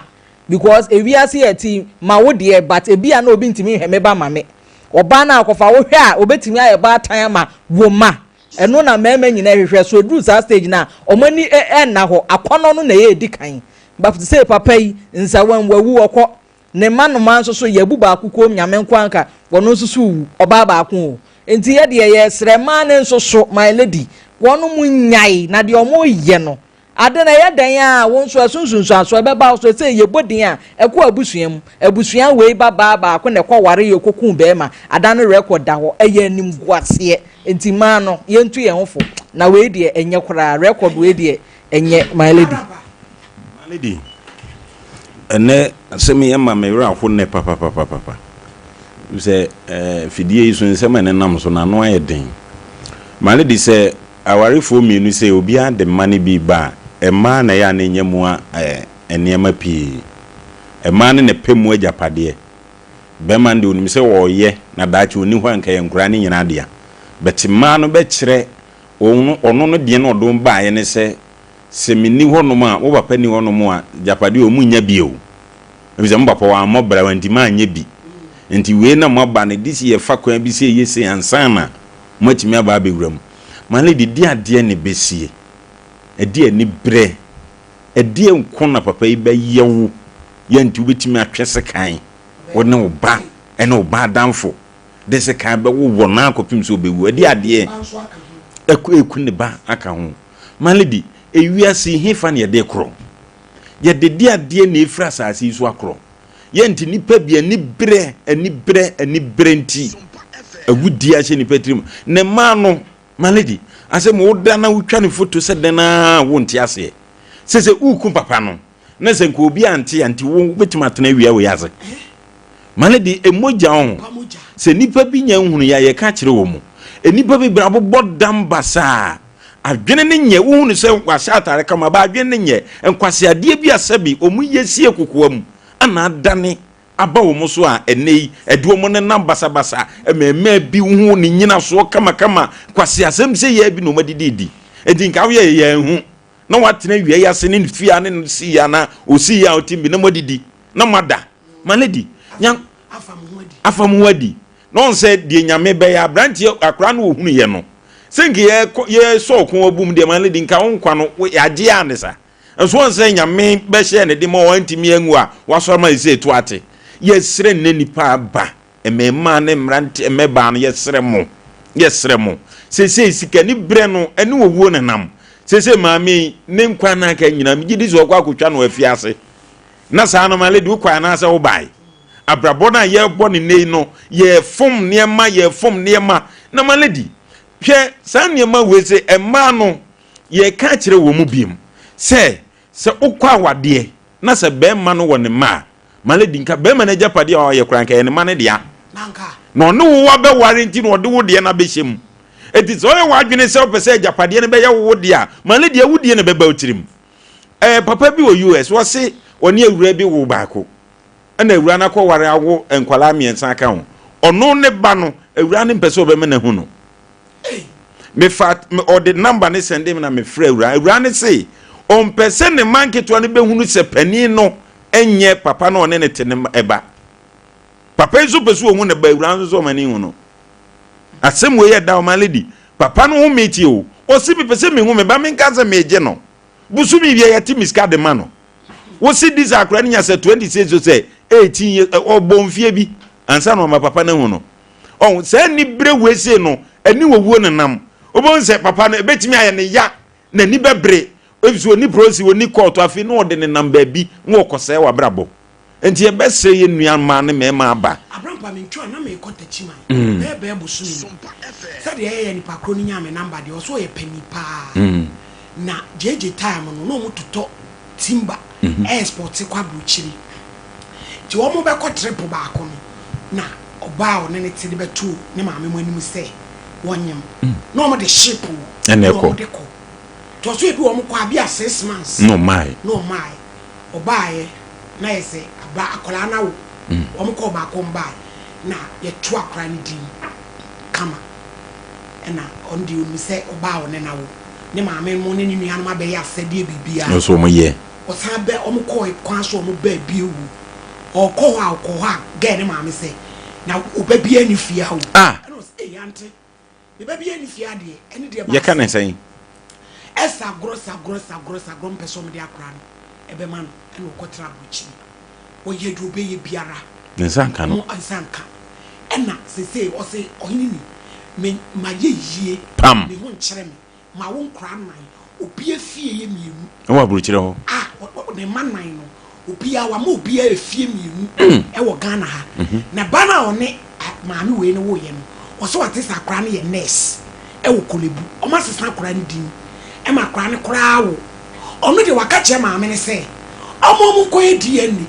because ewiase yɛ ti ma wo deɛ, but ebi a na obi ntumi nhwɛ me ba ma me. Ɔbaa no akɔfa wohwɛ a obɛtumi ayɛ baatan ama wo ma. Ɛno na mmarima nyinaa hwehwɛ so. Eduru saa stage na wɔn ani ɛnna hɔ, akɔnɔ no na ɛyɛ edi kan. But sɛ papa yi nsawan wawu ɔkɔ ne mma noma nso so yɛbu baako kom nyame nko anka wɔn nso so wu ɔbaa baako o. Nti yɛ deɛ yɛsrɛ mmaa ne nso so, my lady, wɔn mu nyae na deɛ wɔn yɛ no ade na ɛyɛ dan a wɔn nso ɛso nsunsuanso ɛbɛba so sɛ yɛbɔ din a ɛkɔ abusua mu. Abusua wei ba baa baako na ɛkɔ ware yɛ kokun bɛrima ada no record da hɔ, ɛyɛ animguaseɛ. Nti mmaa no yɛntu yɛn ho fo na wei deɛ ɛnyɛ koraa. Record wei deɛ ɛnyɛ, my lady. My lady, ɛnɛ asɛm yi ɛma me werɛ aho nnɛ papapapapa sɛ fidie yi so nsɛm a ɛnenam so n'ano ayɛ den. My lady, sɛ awarefoɔ mmienu sɛ obiara de mma no bi ba a, mmaa na ɛyɛ a na ɛnya mu nneɛma pii. Mmaa no na ɛpɛ mu agyapadeɛ. Bɛrima no deɛ onim sɛ ɔreyɛ na daakye ɔnni hɔ a nka yɛ nkoraa no nyinaa dea. But mmaa no bɛkyerɛ ɔno ɔno no deɛ na ɔde baeɛ ne sɛ sɛ menni hɔnom a, wo papa nni hɔnom a, agyapadeɛ ɔmu nnya bi o. Ɛfiri sɛ mo papa wammɔ bra wantumi anyɛ bi. Nti wei na moaba no de si yɛfa kwan bi sɛ ɛyɛ sei ansa na moatumi aba abɛwura mu. My lady, di adeɛ na ɛbɛsie. Ɛde aniberɛ, ɛdeɛ nko na papa yi bɛyɛ wo yɛ nti wobɛtumi atwe sekan wo ne wo ba ne wo ba adamfo de sekan bɛwowɔ no akɔpem sɛ ɔbɛwu. Ɛde adeɛ ɛku ne ba aka ho. My lady, ewiase hefa na yɛde korɔ? Yɛde de adeɛ na ɛfiri asase yi so akorɔ. Yɛ nti nipa bi aniberɛ, aniberɛ, aniberɛ nti awudie ahyɛ nipa tirim. Ne mmaa no, my lady, asɛ ma woda na wotwa ne foto sɛ dɛn a wonte aseɛ. Sɛ sɛ woku papa no, na sɛ nka obi ante a nti wo wobɛtumi atena awia wei ase. My lady, emogya ho. Sɛ nipa bi nya nhunu yɛ a yɛka kyerɛ wɔ mu. Nnipa bebree abobɔ dam basaa. Adwene ne nyɛ, wohunu sɛ wahyɛ atare kama, ba adwene ne nyɛ. Nkwaseadeɛ bi a sɛbi wɔn yɛ sie kokoa mu ana adane aba wɔn so a ɛnɛ yi ɛde wɔn nenam basabasa. Mmarima bi ho ne nyinasoɔ kamakama, nkwaseasɛm sɛ yɛ bi na wɔn adidi di. Enti nka woyɛ yɛn ho na watena wia yi ase ne ne fie a ne no si yɛ anaa osi yɛ a ɔte bi na moadidi na moada. My lady, nya afa mo ho adi. Na ɔn sɛ deɛ Nyame bɛyɛ aberanteɛ akora no ohunu yɛ no sɛ nka yɛkɔ yɛsɔ ɔko abum deɛ, my lady, nka wo nkwa no yɛagye a ne sa nso ɔn sɛ Nyame bɛhyɛ ne de ma ɔantumi anwu a wasɔre ma ɛsɛ ɛtu ate. Yɛsrɛ nnɛ nipa aba mmɛɛmaa ne mmerante mmɛbaa no, yɛsrɛ mo, yɛsrɛ mo, sesei sikani berɛ no ɛne owuo nenam. Sesei maame yi ne nkwa no aka nyinaa megye di sɛ ɔkɔ akɔtwa no afiase na saa no, my lady, wokɔ anaasɛ wobae. Abrabɔ no a yɛrebɔ no nnɛ yi no, yɛrefom nneɛma, yɛrefom nneɛma. Na my lady, hwɛ saa nneɛma wei sɛ mmaa no, yɛreka akyerɛ wɔn mu biom sɛ, sɛ wokɔ awadeɛ na sɛ barima no wɔ ne mma a, my lady, nka barima no agyapadeɛ a ɔyɛ koraa nka ɛyɛ ne mma no dea. Na ɔne wo abɛware nti na ɔde wo deɛ no abɛhyɛ mu. Enti sɛ ɔyɛ w'adwene sɛ wopɛ sɛ agyapadeɛ no bɛyɛ wo deɛ a, my lady, awudie na ɛbɛba wo tirim. Ɛɛ, papa bi wɔ US, wɔse ɔne awuraa bi woo baako. Ɛna awuraa no akɔware awo nkwadaa mmiɛnsa aka ho. Ɔno ne ba no, awuraa no mpɛ sɛ ɔbɛma no ahu no. Mefa, ɔde namba no sɛnde me na mefrɛ awuraa. Awuraa no se, ɔmpɛ sɛ ne mma nketewa no bɛhunu sɛ panin no nyɛ papa no ɔne ne te ne ba. Papa yi nso pɛ sɛ ɔhu ne ba, awuraa nso sɛ ɔma no nhu no. Asɛm wei yɛ da o, my lady. Papa no ho metie o. Ɔse mepɛ sɛ mehu me ba, menka sɛ megye no. Bosome bia yɛte me sika de ma no. Wose di sɛ akora no nya sɛ 26 o sɛ 18 years, ɔbɔ mfie bi ansa na ɔma papa no ahu no. Ɔho saa ni bere wei sei no, ɛne owuo no nam. Wobɛhu sɛ papa no ɛbɛtumi ayɛ ne ya, n'ani bɛbere, efisɛ ɔni prosi, ɔni kɔɔto, afei na ɔde ne nam baabi na ɔkɔsɛe w'abrabɔ. Enti yɛbɛsrɛ yɛn nua mmaa ne mmarima aba. Abrampa me ntwa na meekɔ Techiman bɛyɛ bɛyɛ bosome ni sɛdeɛ ɛyɛ nipa korɔ no nyaa me number deɛ ɔsɛ ɔyɛ panin paa na JJ time no na ɔmo totɔ timber export kɔ abrokyire nti ɔmo bɛkɔ trip baako no na ɔbaa a ɔne ne te de bɛtoo ne maame mo anim sɛ wɔnyem na ɔmo de ship o na ɔmo de kɔ nti ɔsɛ ebi ɔmo kɔ abi a 6 months na ɔmaae. Ɔbaeɛ na yɛ sɛ aba akwadaa no awo. Wɔn kɔɔ baako wɔn baeɛ na yɛto akwadaa no din kama. Ɛna ɔno deɛ ɔnim sɛ ɔbaa a ɔne no awo. Ne maame mo ne ne nuanom abɛyɛ asɛdeɛ biribiara. Nso wɔn yɛ. Ɔsan bɛ wɔn kɔɔ kwan so wɔn baa bio o. Ɔkɔ hɔ a ɔkɔ hɔ a gɛɛ ne maame sɛ na ɔba biara nni fie ha o. Ah! Ɛna ɔsɛ ei ante. Me ba biara nni fie adeɛ ɛne deɛ Yɛka ne sɛn? Ɛsa agorɔ sa agorɔ sa agorɔ sa agorɔ mpɛ sɛ wɔde akora no ɛbɛma no ɛna ɔkɔtena aburokyiri ɔyɛ deɛ ɔbɛyɛ biara Ne nsa nka no. Ɔmo nsa nka ɛna sesei ɔse ɔhene ni me mayɛ yie Pam. me ho nkyerɛ me Ma wo nkora nnan. Obia fie yɛ mienu. Ɛwɔ aburokyire hɔ. A ne mma nnan no obia wama obia efie mienu ɛwɔ Ghana ha. Na ba no a ɔne maame wei no woyɛ no ɔsɛ wate sɛ akora no yɛ nurse ɛwɔ Korlebu. Ɔmo asesa akora no din ɛma akora no koraa awo. Ɔno deɛ waka kyerɛ maame no sɛ ɔmo ɔmo nkɔyɛ DNA.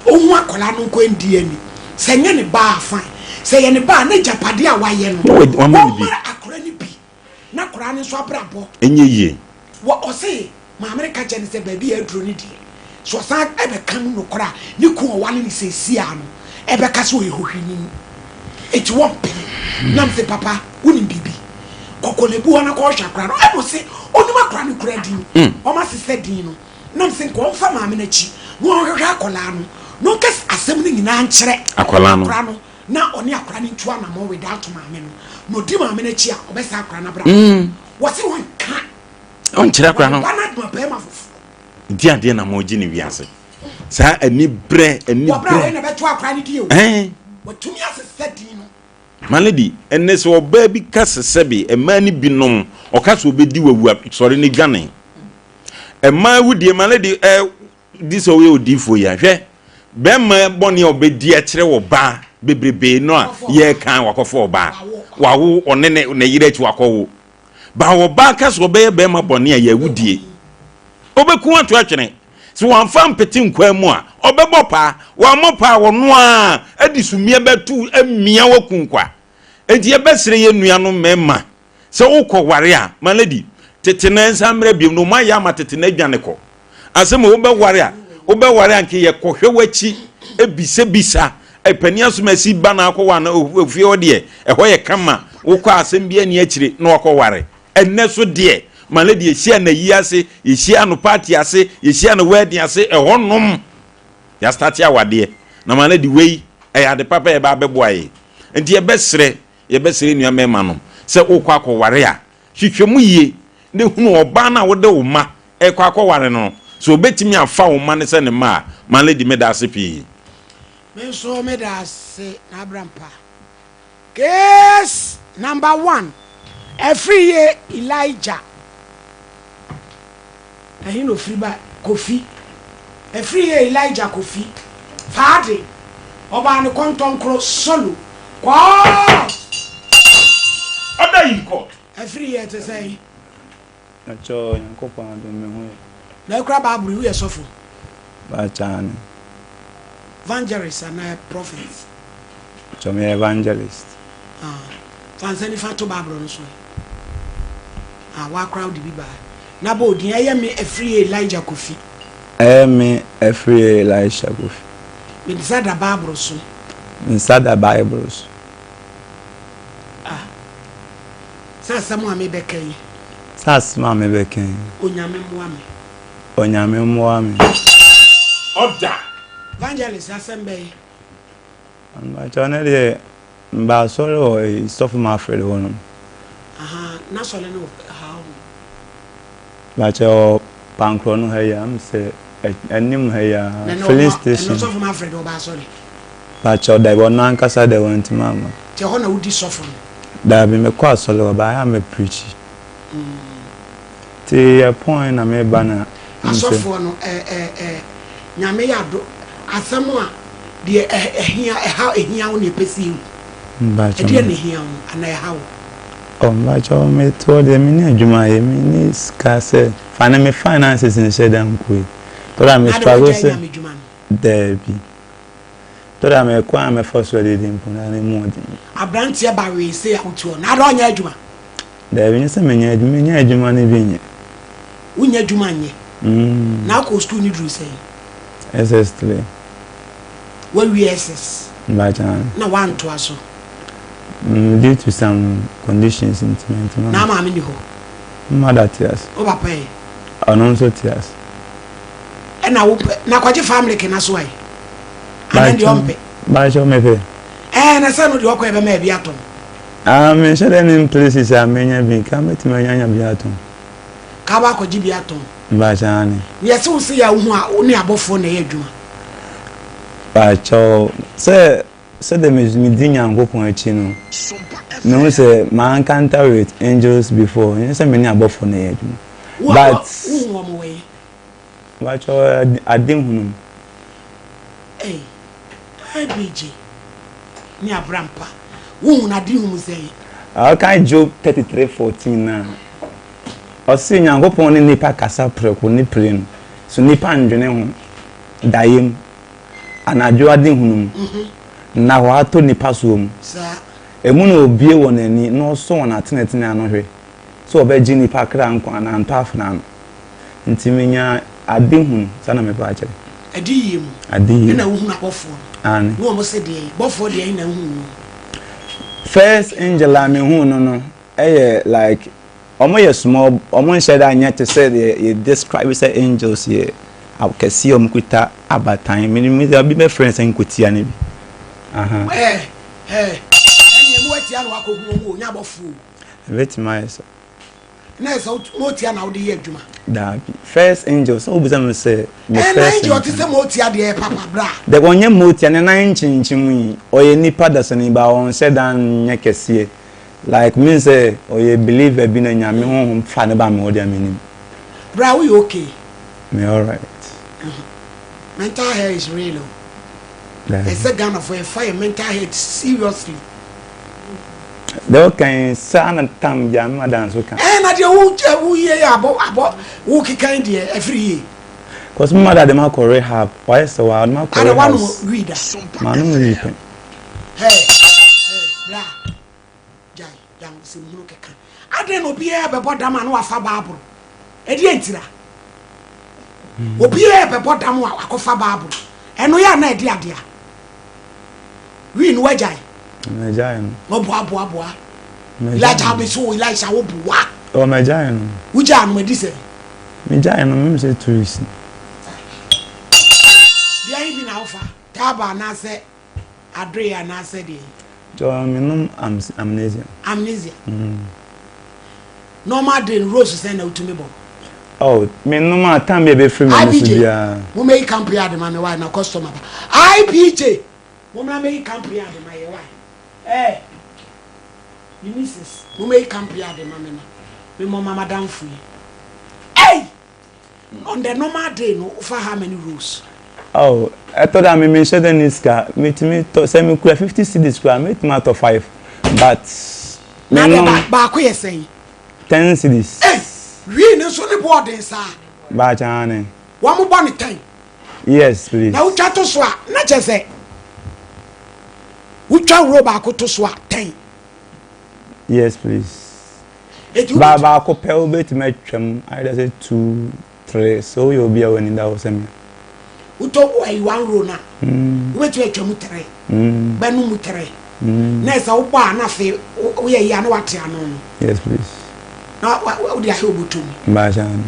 Ɔhu akwadaa no nkɔyɛ DNA. Sɛ ɛnyɛ ne ba a fine. Sɛ ɛyɛ ne ba a n'agyapadeɛ a wayɛ no wɔmma akora no bi. Na koraa no nso abrabɔ. Nyɛ yie. Wɔ ɔse maame no ka kyerɛ no sɛ baabi a aduro no deɛ sɛ ɔsan bɛka mu nokorɛ a ne kun ɔwale no seesei ara no ɛbɛka sɛ ɔyɛ hohwini enti wɔmpene. Na mese papa wonim biribi kɔ Korlebu hɔ na kɔhwɛ akora no ɛna ɔse ɔnim akora no koraa din wɔn asesa din no na mese nka ɔmfa maame no akyi na ɔnhwehwɛ akwadaa no na ɔnka asɛm no nyinaa nkyerɛ akwadaa no. Na ɔne akwadaa no ntu anamɔn without maame no. Na ɔdi maame no akyi a, ɔbɛsɛe akwadaa no abrabɔ. Mm. Wɔse ɔnka. Ɔnkyerɛ akwadaa no. Ɔba no adoma bɛrima foforɔ. Nti adeɛ na mo gye ne wiase. Saa ani brɛ ani brɛ. Wɔbrɛ wei na bɛto akwadaa no din o. Ɛn. Watumi asesa din no. My lady, ɛnɛ sɛ ɔbaa bi ka sɛ sɛbe mmaa no bi nom, ɔka sɛ ɔbɛdi wawu a, sɔre ne dwane. Mmaa awudie, my lady, ɛ Di sɛ woyɛ odiyifoɔ yi a, hwɛ, bɛrima bɔne a ɔbɛdi akyerɛ ɔbaa bebrebe no a yɛreka wakɔfa ɔbaa, wawo ɔne ne ne yere akyi wakɔwo. Ba ɔbaa ka sɛ ɔbɛyɛ bɛrima bɔne a yɛawudie. Ɔbɛku ato atwene. Sɛ wamfa mpete nkwaa mu a, ɔbɛbɔ paa. Wammɔ paa a, ɔno ara de sumiiɛ bɛto amia waku nkwa. Enti yɛbɛsrɛ yɛn nuanom mmarima Sɛ wo kɔ ware a, my lady, tete no ɛnsan mmra biom no, ɔmo ayɛ ama tete no adwane kɔ. Asɛm o, wo bɛ ware a, wo bɛ ware a nka yɛ kɔ hwɛ w'akyi, ebisa bisa, panin asomasi ba na akɔ ware no, ofie hɔ deɛ, ɛhɔ yɛ kama, wo kɔ a asɛm biara nni akyire na wakɔ ware. Ɛnnɛ so deɛ, my lady, yɛhyia no ayi ase, yɛhyia no party ase, yɛhyia no wedding ase, ɛhɔ nom, yɛastate awadeɛ. Na my lady, wei, ɛyɛ ade papa a ɛbɛ abɛboa yɛn. Nti yɛbɛsrɛ Yɛbɛsrɛ nua mmarima nom sɛ wokɔ akɔware a, hwehwɛ mu yie na hunu ɔbaa no a wode wo mma rekɔ akɔware no no, sɛ ɔbɛtumi afa wo mma no sɛ ne mma a. My lady, meda ase pii. Me nso meda ase N'Abrampa. Case number one, Afriyie Elijah. Ɛhe na ofiri ba? Kofi. Ɛfiri yɛ Elijah Kofi. Faade. Ɔbaa no kɔntɔnkoro solo court. Order in court. Afiri yɛ te sɛn? Pakyɛw Nyankopɔn adom me ho yɛ. Na ekura bible yi woyɛ sɔfo? Pakyɛ aane. Vangerist anaa prophet? Pakyɛw meyɛ evangelist. Ah, fa nsa nifa to bible no so ɛ. Ah, woakora wode bi baa. Na bɔ odin, ɛyɛ me Afriyie Elijah Kofi. Ɛyɛ me Afriyie Elisha Kofi. Me nsa da bible so. Me nsa da bible so. Ah, sɛ asɛm a mebɛka yi. Sɛ asɛm a mebɛka yi. Onyame mmoa me. Onyame mmoa me. Order. Evangelist, asɛm bɛn? Mpakyɛw ne deɛ meba asɔre wɔ eyi sɔfo Mafred hɔ nom. Ahaa n'asɔre no wɔ ha hɔ nom. Mpakyɛw wɔ Pankorɔ no ha yi a sɛ anim ha yi a filling station. Na ɛnɛ sɔfo Mafred ɔba asɔre? Mpakyɛw dabi ɔno ankasa deɛ wantumi amma. Nti ɛhɔ na wodi sɔfo no? Dabi mekɔ asɔre hɔ but ayɛ a me preachi. Nti yɛpɔn na meba na. Asɔfoɔ no ɛ ɛ ɛ Nyame yɛ ado asɛm a deɛ ɛ ɛhia ɛha ɛhia wo na ɛpɛ sɛ yɛhu. Ɛdeɛn na ɛhia wo anaa ɛha wo? Oh mpakyɛw me toɔ deɛ menni adwuma yɛ menni sika sɛ fa ne me finances nhyɛ da nko yi tɔ da me struggle sɛ daabi tɔ da me kwan a mɛfa so adidi mpo na ne mu ɔden. Abranteɛ ba wee sei a wotu hɔ na ada ɔnyɛ adwuma. Daabi nyɛ sɛ menyɛ adwuma menya adwuma no bi nyɛ. Wonyɛ adwuma nyɛ? Mm. Na akɔ sukuu no duru sɛn? SS3. Wawie SS? Mbakyɛ. Na wantoa so? Mm, due to some conditions nti mantumi. Na maame ni hɔ? Mother te ase. Wo papa ɛ? Ɔno nso te ase. Ɛna wo na kɔgye family kena so ayi? Ana deɛ ɔmpɛ? Bakyɛ mepɛ. Ɛɛ na sɛ no deɛ ɔkɔ ɛbɛma ɛbi atɔn. Ah menhyɛ da nnim places a menya bi nka mɛtumi anya anya bi atɔn. Ka wɔ akɔgye bi atɔn. Mpakyɛ aane. Neɛ ɛsɛ wo sɛ yɛ a wohu a wo ne abɔfoɔ na ɛyɛ adwuma. Mpakyɛw sɛ sɛdeɛ me di Nyankopɔn akyi no mehu sɛ ma encounter with angels before nyɛ sɛ me ne abɔfoɔ na ɛyɛ adwuma but. Wohu wɔn wɔ he? Mpakyɛw ade hunu mu. Ei IBG ne Abrampa wohu no ade hu mu sɛn? Ɔkan Job 33:14 no a, ɔse Nyankopɔn ne nnipa kasa prɛko ne prenu, so nnipa ndwene ho, daeɛ mu, anadwo adehunu mu, nnahɔɔ atɔ nnipa soɔ mu. Emu na obue wɔn ani na ɔsɔ wɔn atenetene ano hwɛ, sɛ ɔbɛgye nnipa kra nkwa anaa ntɔ afena ano. Nti menya ade hunu, saa na mepɛ akyerɛ. Adiyie mu. Adiyie. Ɛna wohunu abɔfoɔ no. Aane. Ne wɔn se deɛn? Bɔfoɔ deɛn na wohuu no? First angel a mehuu no no yɛ like wɔn yɛ small, wɔn nhyɛ da nyɛ te sɛ deɛ yɛ describe sɛ angels yɛ akɛseɛ a wɔn kuta abatan. Menim sɛ obi bɛfrɛ no sɛ nkotia no bi. Aha. Ɛɛ ɛɛ ɛnneɛ mo atia na wakɔhu wɔn o, nyɛ abɔfoɔ o. Ɛbɛtumi ayɛ saa. Na ɛsɛ wo motia na wode yɛ adwuma. Daabi. First angel sɛ wobisa me sɛ me first angel. Angel te sɛ motia deɛ ɛyɛ papa bra. Daabi ɔnyɛ motia ne nan nkyinkyim yi ɔyɛ nipa dasani ba ɔnhyɛ da nyɛ kɛseɛ like mean sɛ ɔyɛ believer bi na nyame honhom fa ne ba me hɔ deɛ menim. Bra woyɛ okay. Me alright. Mental health is real o. Ɛsɛ Ghana fo yɛfa yɛ mental health seriously. Deɛ ɔka yi saa na tam gya me madan so ka. Ɛɛ na deɛ wo wo yie yɛ abɔ abɔ wo keka yi deɛ ɛfiri yie. Cause me mother de ma kɔ rehab wayɛ sɛ wa de ma kɔ rehab. Ada wanom wii da. Manom wii pɛn. Hey hey bra gyae gyae nsɛm hunu keka adɛn na obiara bɛbɔ dam a na wafa baaboro ɛdeɛ ntira obiara bɛbɔ dam a wakɔfa baaboro ɛno yɛ a na ɛde adeɛ Wii no wagyae. Magyae no. Ɔboaboaboa. Elijah abɛsi wo Elisha wo boa. Ɔ magyae no. Wogyaa no madi sɛ. Megyae no mem sɛ 2 weeks. Deɛ ahe bi na wofa? Taaba anaasɛ adoe anaasɛ deɛ? Jɔ menom amnesia. Amnesia. Normal day no rose sɛn na wotumi bɔ? Oh, menom a time bi a ɛbɛfiri m'ani so biara. IPJ, momɛyi camp yard ma me why na customer ba. IPJ, mommra mɛyi camp yard ma yɛ why. Eh, me nieces, momɛyi camp yard ma me na memmɔ ma madamfo yi. Hey! On the normal day no, wofa how many rolls? Oh, ɛtɔ da a me menhyɛ da nni sika. Metumi tɔ, sɛ mekura 50 cedis koraa a, mɛtumi atɔ five. But Na deɛ menom. ba baako yɛ sɛn? Ten cedis. Ei, wii no nso ne bo ɔden saa? Baakyɛ aane. Wɔn bɔ no ten? Yes please. Na wotwa to so a, na kyerɛ sɛ wotwa roll baako to so a, ten. Yes please. Eti Ba wobɛtumi. baako pɛ wobɛtumi atwam either sɛ two, three sɛ woyɛ obi a w'ani da hɔ sɛ me. Wotɔ ayi one roll no a, wobɛtumi atwa mu three, bɛnom mu three. Na ɛsɛ wobɔ a na afei woyɛ yi a na wate ano no. Yes please. Na wode ahwɛ wobɔtɔ mu. Mbaakyɛ ano.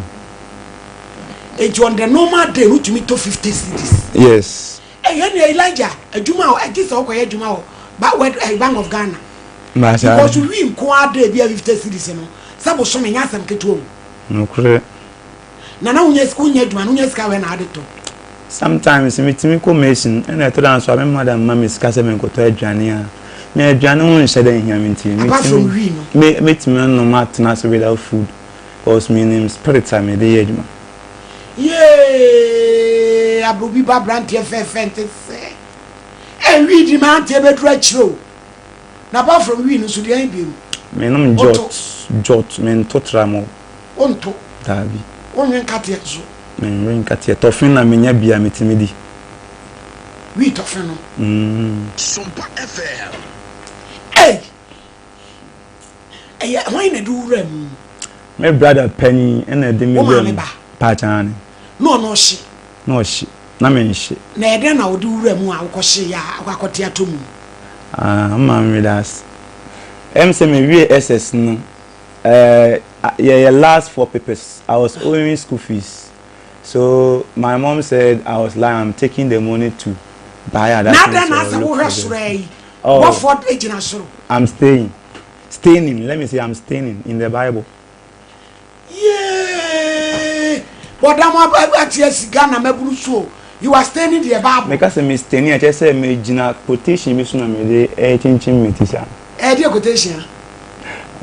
Enti on the normal day no wotumi tɔ 50 cedis. Yes. Ɛyɛ nea Elijah adwuma a ɛgye sɛ wokɔyɛ adwuma wɔ ba wɛd ɛyi Bank of Ghana. Mbaakyɛ Because ano. wi nko ara da ebi a 50 cedis no sɛ bosome nyɛ asɛm ketewa o. Nokorɛ. Na na wonya wonya adwuma no wonya sika wɛ na ade tɔ. Sometimes metumi kɔ mason ɛna ɛtɔ da nso a me mother mma me sika sɛ menkɔtɔ aduane a me aduane ho nhyɛ da nhia me nti Apart from metumi wii no. me metumi anom atena ase without food cause menim spirit a mede yɛ adwuma. Yee abrobi ba abranteɛ fɛɛfɛ nte sɛ eh wii di manteɛ bɛduru akyire o na apart from wii no nso deɛn biom Menom woto jot jot mento tramol. Wonto Daabi. Wonwe nkateɛ nso. Menwe nkateɛ tɔfe na menya bi a metumi di. Wii tɔfe no. Mm. Sompa FM. Ei! Ɛyɛ hwan na ɛde wo wura mu? Me brother panyin na ɛde me Wo wura maame mu. ba? Paakyɛ aane. Na ɔno ɔhye? Na ɔhye. Na menhye. Na ɛyɛ dɛn na ɔde wo wura mu a wokɔhyeeɛ a akɔ akɔte atɔ mu? Ah, me maame meda ase. Ɛm sɛ mewie SS no, eh, yɛyɛ last four papers. I was owing school fees. So my mom said I was lying, I'm taking the money to buy other Na things adɛn na or asɛ look wohwɛ for soro them. ayi? Oh. Bɔfoɔ gyina soro. I'm staying. Staining, let me say I'm staining in the Bible. Yee! Bɔdam ate asi Ghana mabunu so o. You are staining the Bible. Meka sɛ me staining a kyerɛ sɛ megyina quotation bi so na mede ɛrekyinkyim me ti saa. Ɛyɛ deɛ quotation a?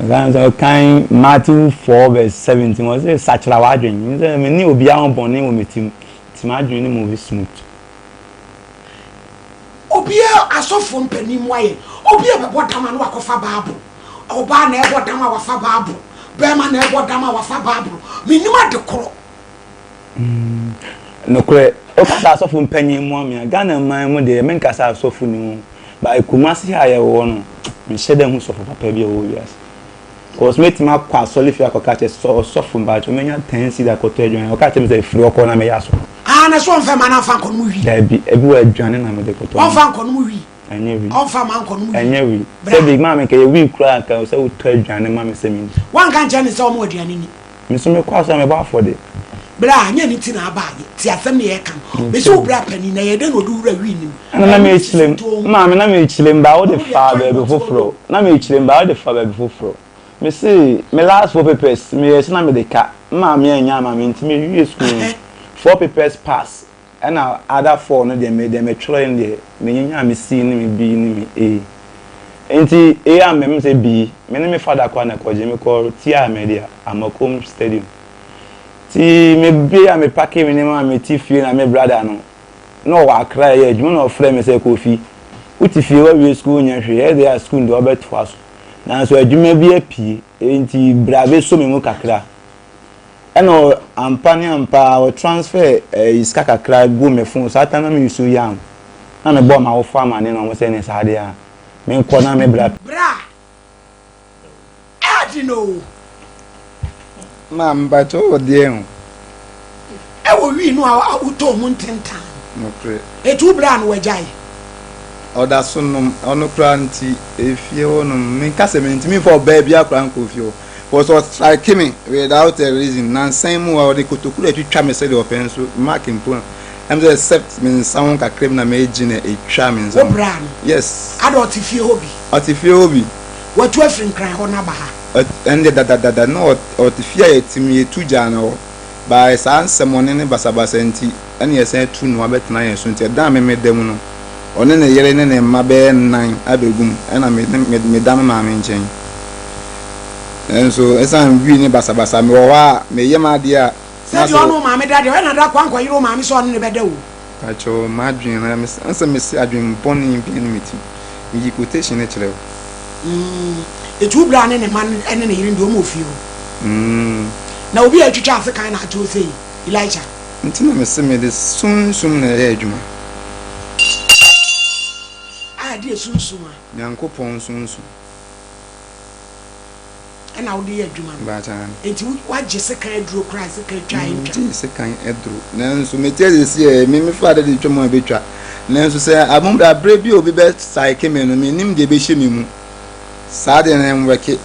Ɔsan sɛ ɔkan Matthew 4 verse 17 wɔ sɛ sakyera w'adwene sɛ me ne obiara ho bɔne wɔ me tirim nti m'adwene no move smooth. Obiara asɔfoɔ mpanin mu ayɛ obi a bɛbɔ dam a na wakɔfa Bible. Ɔbaa na ɛbɔ dam a wafa Bible. Bɛrima na ɛbɔ dam a wafa Bible. Mennim ade korɔ. Mm, nokorɛ, woka sɛ asɔfo mpanyin mmoa me a, Ghana man mu deɛ menka sɛ asɔfo ni ho, but Kumasi ha a yɛwɔ no, menhyɛ da nhu sɔfo papa bi a ɔwɔ wiase. Cause mɛtumi akɔ asɔre fie akɔka kyerɛ sɛ ɔsɔfo mpakyɛ mɛnya ten cedi akɔtɔ aduane, ɔka kyerɛ me sɛ firi hɔ kɔ na mɛyɛ asɔre. Ah, na so ɔmfa ma no amfa nkɔnom wi? Daabi, ebi wɔ aduane na mede kɔtɔ. Ɔmfa nkɔnom wi? Ɛnyɛ wi. Ɔmfa ma nkɔnom wi? Ɛnyɛ wi. Bra. Sɛ bi maa me nka yɛ wi koraa nka sɛ wotɔ aduane ma me sɛ menni. Woanka nkyerɛ no sɛ ɔma aduane ni? Me nso mekɔ asɔre a mebɔ afɔdeɛ. Bra, nyɛ ɛno nti na aba a, tie asɛm no yɛreka no. Mese wo bra panin, na ɛyɛ dɛn na ɔde wo wura wii no mu? Ɛna na mekyerɛ mu, maame na mekyerɛ mu, baa wode faa baabi foforɔ. Na mekyerɛ mu, baa wode faa baabi foforɔ. Mese me last four papers, meyɛɛ sɛ na mede ka, me maame annya amma me nti mewie sukuu no, four papers pass. Ɛna other four no deɛ me deɛ me twerɛɛ no deɛ me nyaa me C ne me B ne me A. Nti A a mɛm sɛ B, me ne me father koraa na ɛkɔgye, me kɔ tiaa me deɛ Amakom stadium. Nti me bie a me pake me nneɛma a me te fie na me brother no, na ɔwɔ Accra ɛyɛ adwuma na ɔfrɛ me sɛ Kofi, wo te fie wawie school nyɛ hwee, ɛyɛ deɛ a school no deɛ wabɛtoa so. Nanso adwuma bi apue, nti bra bɛsɔ me mu kakra. Ɛna ɔ ampa ne ampa ara ɔ transfer ɛyi sika kakra guu me phone saa time na me use yam na me bɔɔ m'awofo amane na wɔn sɛ ɛne saa deɛ a me nkɔ na me bra. Bra ɛɛden oo. Ma mpakyɛ wɔ deɛn o. Ɛwɔ wii no a wotɔɔ mu ntentan no. Nokorɛ. Eti wo bra no wagyae? Ɔda so nom, ɔno koraa nti efie hɔ nom menka sɛ mentumi mfa ɔbaa biara koraa nkɔ fie hɔ. Cause ɔ strike me without a reason nansa yi mu a ɔde kotoku na ɛtwitwa me sɛdeɛ ɔpɛ nso mark mpo no ɛm sɛ except me nsa ho kakra bi na megye na ɛtwa me nsa Wo ho. braa no? Yes. Ada ɔte fie hɔ bi? Ɔte fie hɔ bi. Watu afiri Nkran hɔ no aba ha? Ɛndeɛ dadadada na ɔte fie a yɛte mu yɛtu gyaa no hɔ but saa nsɛmɔne ne basabasa nti ɛna yɛsan atu no abɛtena yɛn so nti ɛdan a me meda mu no ɔne ne yere ne ne mma bɛyɛ nnan abɛgu mu ɛna me ne meda me maame nkyɛn. Nanso esiane wii ne basabasa, mewɔ hɔ a, meyɛ m'adeɛ a, na Sɛdeɛ sɛ. ɔne wo maame da deɛ, ɔyɛ na da kɔ ankɔyere wo maame sɛ ɔne no bɛda o. Pakyɛw m'adwen no me sɛ mese adwen bɔne bia ne me ti me yi quotation no kyerɛ wo. Mm eti wo bra ne ne mma no ne ne yere no deɛ wɔn wɔ fie hɔ. Mm. Na obi a atwitwa asekan na ate wo sei Elisha. Nti na mese mede sunsum na ɛyɛ adwuma. A ɛdeɛ sunsum a. Nyankopɔn sunsum. Ɛna wode yɛ adwuma no. Enti woagye sekan aduro koraa a sekan twa a ɛntwa? Mengyee sekan aduro. Nanso mete ase seesei me mefa ade de twa mu a ɛbɛtwa. Nanso sɛ aberɛ bi a obi bɛ saeke me no, mennim deɛ ɛbɛhyɛ me mu. Saa deɛ no ɛnwɛke.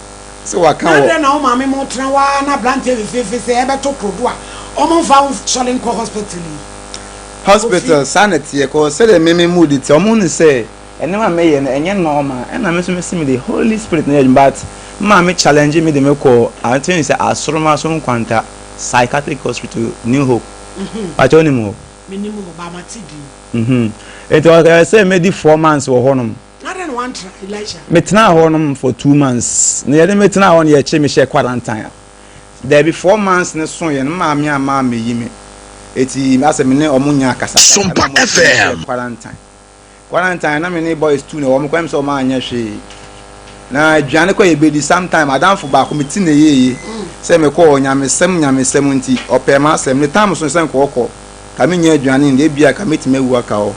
Sɛ waka Na wɔ. adɛn na wo maame mo tena hɔ ara na aberanteɛ fefeefe sɛ ɛbɛto korodo a wɔn mfa wo sɔre nkɔ hospital yi? Hospital, saa na ɛteɛ cause sɛdeɛ me me mood te, wɔn hu no sɛ. Nneɛma a meyɛ no ɛnyɛ normal ɛna me nso mese mede holy spirit na ɛyɛ adwuma but me maame challenge me de me kɔ I think sɛ Asoroma so Nkwanta psychiatric hospital New Hope pakyɛ wonim hɔ? Menim hɔ but mate din. Nti ɔyɛ sɛ mɛdi 4 months wɔ hɔnom. Na adɛn na woantra Elisha? Metenaa hɔnom for 2 months na yɛde me tenaa hɔ no yɛkye me hyɛɛ quarantine. Daabi 4 months no soeɛ no me maame amma ammɛyi me eti asɛ me ne ɔmo nnya akasakasa ɛna Sompa ɔmo kye me hyɛɛ FM. quarantine. Quarantine na me ne boys tu na wɔn kɔ ɛm sɛ wɔn anyɛ hwee na aduane kɔ yɛ bedi sometime adanfo baako me ti na ɛyɛ sɛ me kɔ nyamesɛm nyamesɛm nti ɔpɛ ma asɛm ne tam so sɛ nkɔ ɔkɔ ka me nya aduane nde ebia ka metumi awu aka hɔ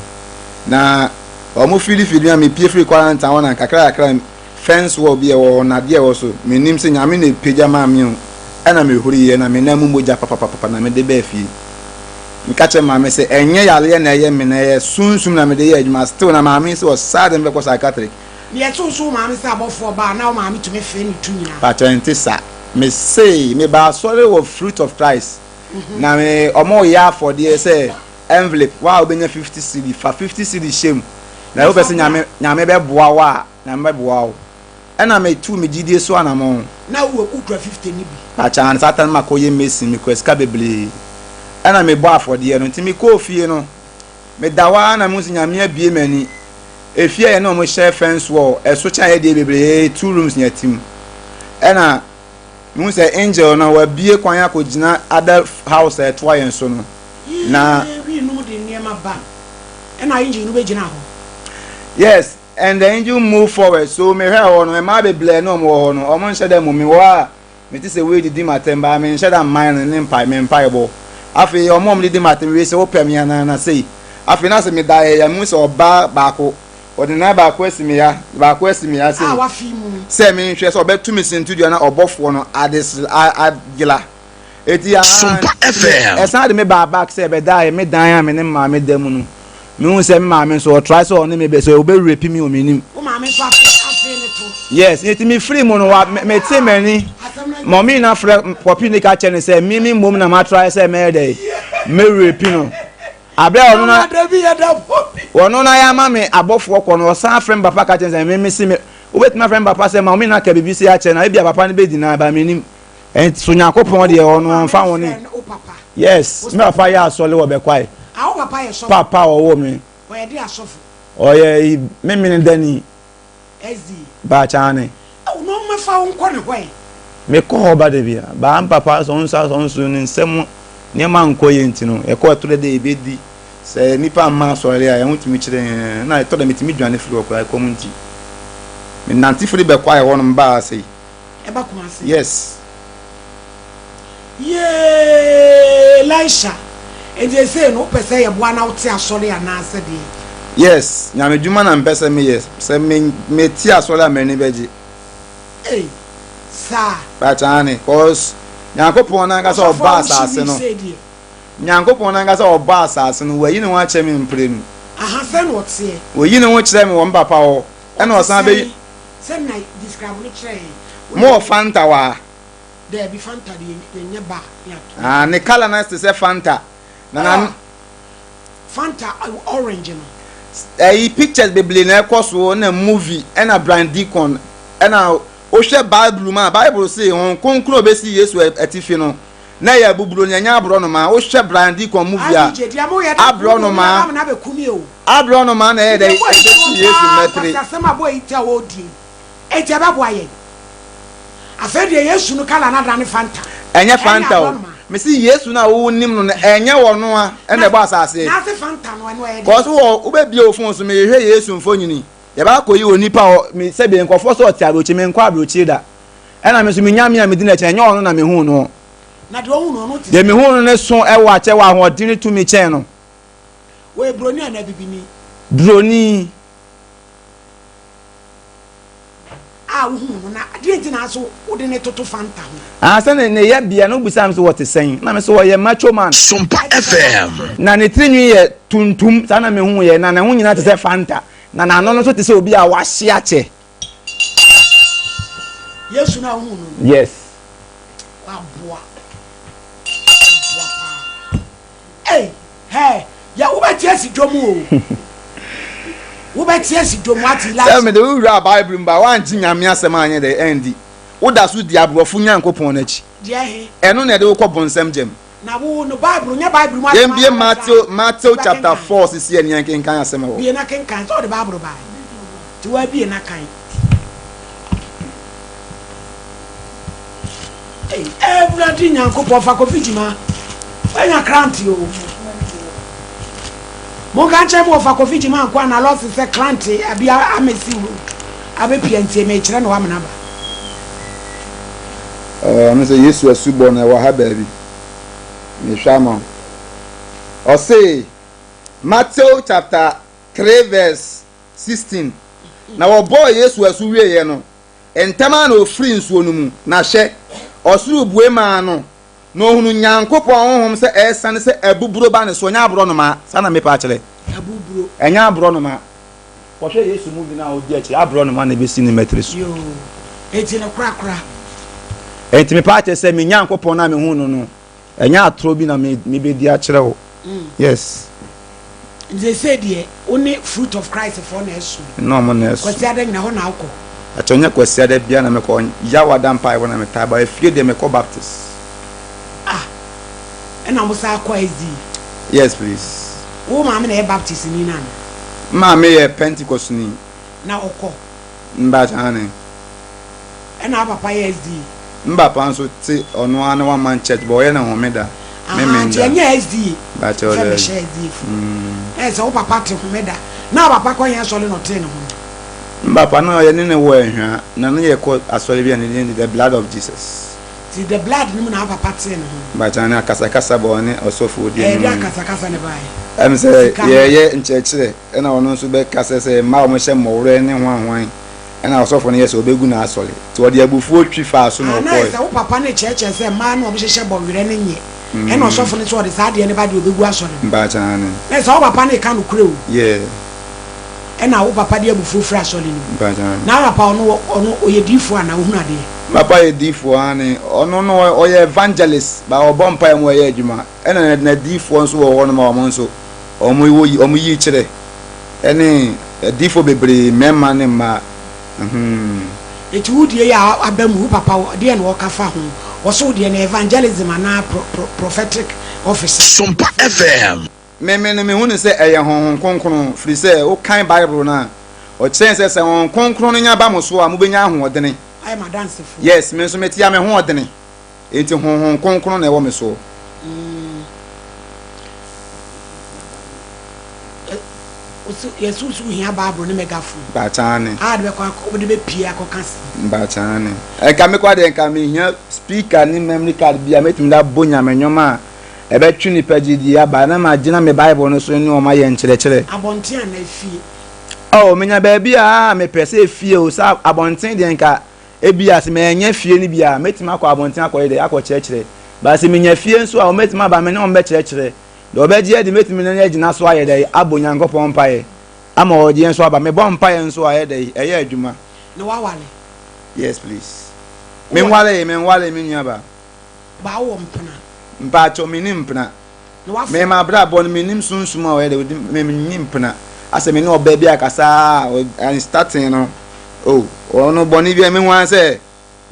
na wɔn fili fili a me pie firi quarantine hɔ na kakra kakra fence wall bi ɛwɔ hɔ na adeɛ ɛwɔ so me nim sɛ nyame na epagya maa me o ɛna me huri yɛ na me nan mu mogya papapapa na me de bɛɛ fie. Meka kyerɛ maame sɛ ɛnyɛ yareɛ na ɛyɛ me na ɛyɛ sunsum na mede yɛ adwuma still na maame sɛ ɔsaa de me bɛkɔ psychiatric. Deɛ ɛto nso wo maame sɛ abɔfoɔ ba a na wo maame tumi fee ne to nyinaa. Pakyɛ ɛnte sa me se me ba asɔre wɔ fruit of Christ na me ɔmo yɛ afɔdeɛ sɛ envelope wa a wobɛnya 50 cedi fa 50 cedi hyɛ mu na wopɛ sɛ nyame nyame bɛboa wo a nyame bɛboa wo. Ɛna me tuu me gyidie so anamɔn. Na wo kura 50 no bi. Pakyɛ saa time no makɔ yɛ mason me kura sika bebree ɛna me bɔ afɔdeɛ no nti me kɔɔ fie no me da hɔ ara na me hu sɛ nyame abue m'ani efie a yɛne wɔn hyɛ fence wall ɛso kyɛn yɛ deɛ bebree two rooms na ɛte mu ɛna me hu sɛ angel no wabue kwan akɔ gyina other house a ɛtoa yɛn so no na. Yee wii nom de nneɛma ba ɛna angel no bɛ gyina hɔ. Yes. And the angel moved forward, so mehwɛɛ hɔ no, mmaa bebree na wɔwɔ hɔ no, wɔnhyɛ da mmu me, wɔ a mete sɛ wei didi m'atɛm, baa menhyɛ da mman no ne mpae, me mpaebɔ. Afei wɔn a wɔdidi m'atɛm, wei sɛ wopɛ me anaa na sei. Afei na sɛ meda yɛ, mehu sɛ ɔbaa baako, ɔde ne nan baako asi me ha, baako asi me ha sei, A wafe mu. sɛ menhwɛ sɛ ɔbɛto me sintidua na ɔbɔfoɔ no ade ayera. Eti aa Sompa nti FM. ɛsan de me baa back sɛ ɛbɛdaeɛ me dan a me ne me maame da mu no. Mehu sɛ me maame nso ɔtry sɛ ɔne me bɛ sɛ ɔbɛ rape me o menim. Wo maame nso afe afe ne to. Yes, nti me firi mu no wa me me te m'ani. Asɛm no Mɔmi na frɛ pɔpi ne ka kyerɛ no sɛ me me mmom na ma try sɛ mɛyɛ dɛ mɛ rape no. Abere a ɔno na Dabi yɛ da pɔpi. ɔno na yɛ ama me abɔfoɔ kɔ no ɔsan frɛ me papa ka kyerɛ no sɛ me me se me wobɛtumi afrɛ me papa sɛ mɔmi na ka biribi sei akyerɛ no a ebia papa no bɛ deny but menim. Nso Nyankopɔn deɛ ɔno ɔmfa ho ne. Yes, me papa yɛ asɔre wɔ Bɛkwae. Papa a ɔwoo me. Ɔyɛ me mene dani. Baakyane. Me kɔ hɔ ba da bia. Baa me papa sɛ ɔnso asɔ nso ne nsɛm nneɛma nkɔ yie nti no yɛkɔ ɛtɔ da dɛ yɛbɛdi. Sɛ nnipa mma asɔre a ɛho tumi kyerɛ yɛn na ɛtɔ da metumi dwane firi hɔ koraa ɛkɔm nti. Menante firi Bɛkwae hɔnom baa ase yi. Ɛba Kumasi. Yes. Yee Elisha, enti esei no wopɛ sɛ yɛboa na wote asɔre anaa sɛ deɛn? Yes, Nyame dwuma na mepɛ sɛ meyɛ, sɛ me me te asɔre a m'ani bɛgye. Ei, saa. But aane, cause Nyankopɔn n'ankasa Ɔsɔfo ɔbɔɔ a wohye asase wig no, sei deɛ. Nyankopɔn n'ankasa ɔbɔɔ asase no, wayi ne ho akyerɛ me mprenu. Aha, sɛn na ɔteɛ? Oyi ne ho kyerɛ me wɔ me papa hɔ, ɛna Ɔte ɔsan bɛyi. sɛn? Sɛ na describe no kyerɛ yɛn. Wo Mo wɔ deɛ. Fanta wɔ ha? Daabi Fanta deɛ yɛnyɛ bar ne ato. Ah ne colour no te sɛ Fanta. Na na. Ah Fanta orange no. Ɛyi pictures bebree na ɛkɔ so ɛna movie ɛna Brian Deacon ɛna wohwɛ Bible mu a Bible se Honhom Kronkron a obesi Yesu atifi no na ɛyɛ abuburo no ɛnyɛ aborɔnoma wohwɛ Brian Deacon movie a IBJ deɛ mo yɛ de aborɔnoma kunu na bɛku mi o. Aborɔnoma na ɛyɛ dɛ Deɛ boy yi ɛbɛsi te Yesu paa mmatiri. nkwasiasɛm a boy yi te a ɔredi yi enti ɛbɛboa yɛn afei deɛ Yesu no kala no adane Fanta Ɛnyɛ ɛne Fanta o aborɔnoma. Mese Yesu no a wo nim no no ɛnyɛ ɔno a ɛna ɛbɔ asase. Na ase Fanta no ɛno ɛyɛ deɛ. Cause wɔ wobɛbie wo phone so mehwehwɛ Yesu mfonyini. Yɛbɛ akɔyi onipa a me sɛbi nkurɔfoɔ sɛ ɔte aburokyire menkɔ aburokyire da. Ɛna me nso me Nyame a medi n'akyi no ɛnyɛ ɔno na mehuu noɔ. Na deɛ ɔhuu no ɔno te Deɛ sɛ. mehuu no no so ɛwɔ akyɛ wɔ ahoɔden ne tumi kyɛn no. Ɔyɛ broni anaa bibini? Broni. A wohuu no, na deɛn nti na aso wode no toto Fanta ho? Ah, sɛ ne ne yɛbea no, wobisaa me sɛ wɔte sɛn, na me sɛ ɔyɛ macho man. Sompa FM. Na ne tirinwi yɛ tuntum, saa na mehuiɛ, na ne ho nyinaa te sɛ Fanta, na n'ano no nso te sɛ obi a wahye akyɛ. Yesu no a wohuu no no? Yes. Waboa. Waboa paa. Ei, hɛ, yɛ wobɛte asi dwom o. Wobɛte asi dwom wate Elisha. Sɛ mede wo wuraa Bible mu ba woangye Nyame asɛm anyɛ dɛ andi. Woda so di aborɔfo Nyankopɔn no akyi. Deɛ he? Ɛno na ɛde wo kɔ bonsam gyam. Na wo no Bible, nyɛ Bible mu asɛm Yɛmbie ara na Matthew, wobɛtra Matthew chapter wobɛkenkan. 4 sisi ɛne yɛnkenkan asɛm ɛwɔ. Bie na kenkan, sɛ wode Bible bae. Nti woabie na kan. Ei Awurade Nyankopɔn fa Kofi Gyima wanya krante o. Monka nkyerɛ me wɔfa Kofi Gyima nko a na lɔse sɛ krante abi amesi road abɛpia ntie mekyerɛ no wamena ba. Ɔno sɛ Yesu asubɔ no ɛwɔ ha baabi. Mehwɛ ama wo. Ɔse Matthew chapter 3 verse 16. Na wɔbɔɔ Yesu asu wieeɛ no, Ntɛm ara na ɔfirii nsuo no mu, na hwɛ, ɔsoro bue maa no, na ɔhunuu Nyankopɔn Honhom sɛ ɛresiane sɛ abuburo ba ne so, ɛnyɛ aborɔnoma, saa na mepɛ akyerɛ, Abuburo. ɛnyɛ aborɔnoma. Kɔhwɛ Yesu movie no a ɔdi akyire, aborɔnoma na ɛbɛsi ne mmatiri so. Yoo, enti no korakora. Enti mepɛ akyerɛ sɛ me Nyankopɔn no a mehuu no no, Ɛnyɛ atorɔ bi na me me bɛdi akyerɛ wo yes. Nti seesei deɛ wo ne Fruit of Christ foɔ na ɛsom? Me ne wɔn na ɛsom. Kwasiada nyina hɔ na wokɔ? Pakyɛ nyɛ Kwasiada biara na mekɔ, Yawada mpaebɔ na metaa ba, efie deɛ mekɔ Baptist. Ah, ɛna mo san kɔ SDA? Yes please. Wo maame na ɛyɛ Baptist ni no ana? Me maame yɛ Pentecost ni. Na ɔkɔ? Mpakyɛ aane. Ɛna wo papa yɛ SDA? Me papa nso te ɔno ara ne one man church but ɔyɛ no homeda, Ahaa Memenda. nti ɛnyɛ SDA Mpakyɛw sɛ daabi. bɛhyɛ SDA fo. Mm. Ɛyɛ sɛ wo papa te homeda. Na wo papa kɔ he asɔre na ɔtee ne ho no? Me papa na yɛne no wɔ Ahwea na ne yɛkɔ asɔre bi a ne din de The Blood of Jesus. Nti The Blood no mu na wo papa tee ne ho no? Mpakyɛw ne akasakasa ba ɔne ɔsɔfo odi Ɛyɛ anim deɛ no. akasakasa na ɛbaeɛ? Ɛm sɛ Sika ho? yɛyɛ nkyerɛkyerɛ ɛna ɔno nso bɛka sɛ sɛ mmaa a wɔhyɛ mmɔwerɛ ne hwanhwan. Ɛnna ɔsɔfo no yɛɛ sɛ ɔbɛgu n'asɔre, nti ɔde abufuo twi faa so na Ah, na ayɛ ɔkɔe. sɛ wo papa no rekyerɛkyerɛ sɛ mmaa no a wɔhyehyɛ bɔwerɛ no nyɛ, ɛnna ɔsɔfo no nso ɔde saa adeɛ no ba deɛ ɔbɛgu asɔre no. Mpakyɛ aane. Na ayɛ sɛ wo papa no reka nokorɛ o. Yeah. Ɛnna wo papa de abufuo firi asɔre no mu. Mpakyɛ aane. Na wo papa ɔno, ɔno ɔyɛ diifoɔ anaa? Ɔhunu adeɛ? Me papa yɛ diifoɔ, aane. Ɔno no ɔyɛ evangelist, but ɔbɔ mpaeɛ ma ɔyɛ adwuma. Ɛnna n'adiifoɔ nso wɔ hɔnom a wɔn nso wɔn wɔ wɔyi kyerɛ. Ɛne adiyifoɔ bebree, mmarima ne mmaa. Uhmm. Enti wo deɛ yi a aba mu, wo papa deɛn na ɔka fa ho? Ɔse wo deɛ no evangelism anaa prophetic office? Sompa FM. Me me no mehu no sɛ ɛyɛ Honhom Kronkron, firi sɛ wo kan Bible no a, ɔkyerɛ yɛn sɛ sɛ Honhom Kronkron no nya ba mo so a mobɛnya ahoɔdene. Ayɛ m'adansefoɔ. Yes, me nso mete a me ho ɔdene, enti Honhom Kronkron na ɛwɔ me soɔ. Yɛse wo so wohia Bible ne megaphone. Mpakyɛ A de bɛkɔ akɔ wode bɛpie akɔka asɛm. Mpakyɛ ane. Nka me koraa deɛ nka mehia speaker ne memory card bi a mɛtumi de abɔ Nyame nnwom a ɛbɛtwe nipa gyidie aba na magyina me Bible no so ne wɔn ayɛ nkyerɛkyerɛ. Abɔnten anaa efie? Oh, menya baabi a mepɛ sɛ efie o, sɛ abɔnten deɛ nka ebia sɛ manya fie no bi a mɛtumi akɔ abɔnten akɔyɛ dɛ akɔkyerɛkyerɛ. But sɛ menya fie nso a wɔbɛtumi aba me ne wɔn bɛkyerɛkyerɛ. Deɛ ɔbɛgye adi mɛtumi ne no agyina so ayɛ dɛn? Abɔ Onyankopɔn mpaeɛ ama ɔgyeɛ nso aba. Mebɔ mpaeɛ nso a ɛyɛ dɛn? Ɛyɛ adwuma. Na waware? Yes please. Menwaree, menwaree me nua baa. Baa wowɔ mpena? Mpakyɛw menni mpena. Na wafo? Me m'abrabɔ no mennim sunsum a ɔyɛ dɛ ɔdi me menni mpena. Asɛ me ne ɔbaa bi akasa a ɔ starting no oh ɔno bɔne bi a mehu ara sɛ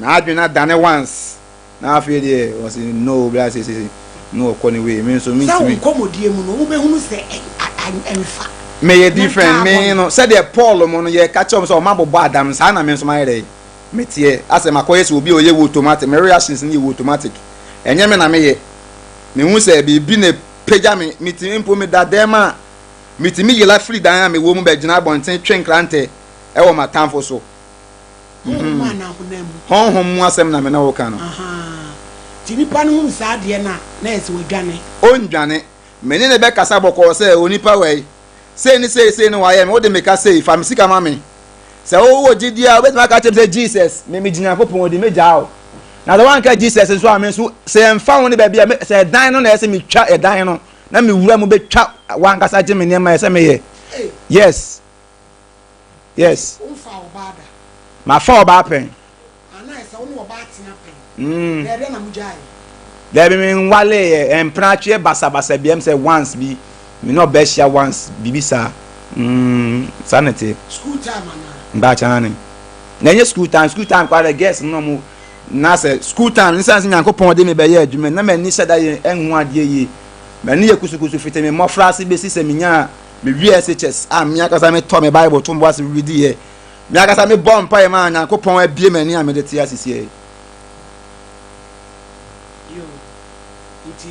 N'adwene adane once na afei deɛ ɔse no bra seisei na ɔkɔ ne way me nso Sɛ wo mentumi. nkɔmmɔdie mu no wobɛhunu sɛ ɛmfa. Meyɛ Ne different ntaa me bɔne. no sɛdeɛ Paul mo no yɛka kyerɛ wɔn sɛ wɔn abobɔ adam no saa na me nso mayɛ dɛn meteɛ asɛ makɔyɛ sɛ obi a ɔyɛ wotomatic me reactions no yɛ wotomatic ɛnyɛ me na meyɛ. Mehu sɛ biribi na ɛpagya me, metumi mpo meda dɛm a, metumi yera firi dan a mewɔ mu bɛgyina abɔnten twe nkrantɛ wɔ m'atamfo so. Honhom mu anaa honam mu? Honhom mu asɛm na me ne wo ka no. Ahaa. Nti nipa no hunu saa adeɛ no a, na ɛyɛ sɛ wadwane. Ɔndwane. Me ne no bɛkasa bɔkɔɔ sɛ, Onipa wei, sei ne sei sei ne wayɛ me, wode me ka sei, fa me sika ma me. Sɛ wowɔ gyidie a, wobɛtumi aka akyerɛ me sɛ, Jesus, me megye Nyankopɔn di, mɛgyaa wo. Na sɛ woanka Jesus nso a, me nso, sɛ ɛmfa ho ne baabi a, sɛ ɛdan no na ɛyɛ sɛ metwa ɛdan no, na mewura mu bɛtwa w'ankasa gye me nneɛma, ɛyɛ sɛ meyɛ. Yes. Yes. Womfaa ɔbaa da? Mafa ɔbaa pɛn. Ana sɛ wo ne ɔbaa tena pɛn? Mm. Na ɛdɛn na mogyaeɛ? Daabi menwaleeɛ, mpena atweɛ basabasa bi, ɛm sɛ once bi, me ne ɔbaa hyia once, biribi saa. Mm, saa na ɛteɛ. School time anaa? Mpakyɛ ane. Na ɛnyɛ school time, school time koraa dɛ girls no na ɔmo, na sɛ school time, ne sane sɛ Nyankopɔn de me bɛyɛ adwuma, na m'ani hyɛ da yɛ ɛnho adeɛ yie. M'ani yɛ kusukusu fiti me mmɔfra ase bɛsi sɛ menyaa, mewie SHS a me ankasa metɔ me Bible to mbo ase rediiɛ. Me ankasa mebɔ mpaeɛ maa Nyankopɔn abue m'ani a mede te ase siei. Yoo, nti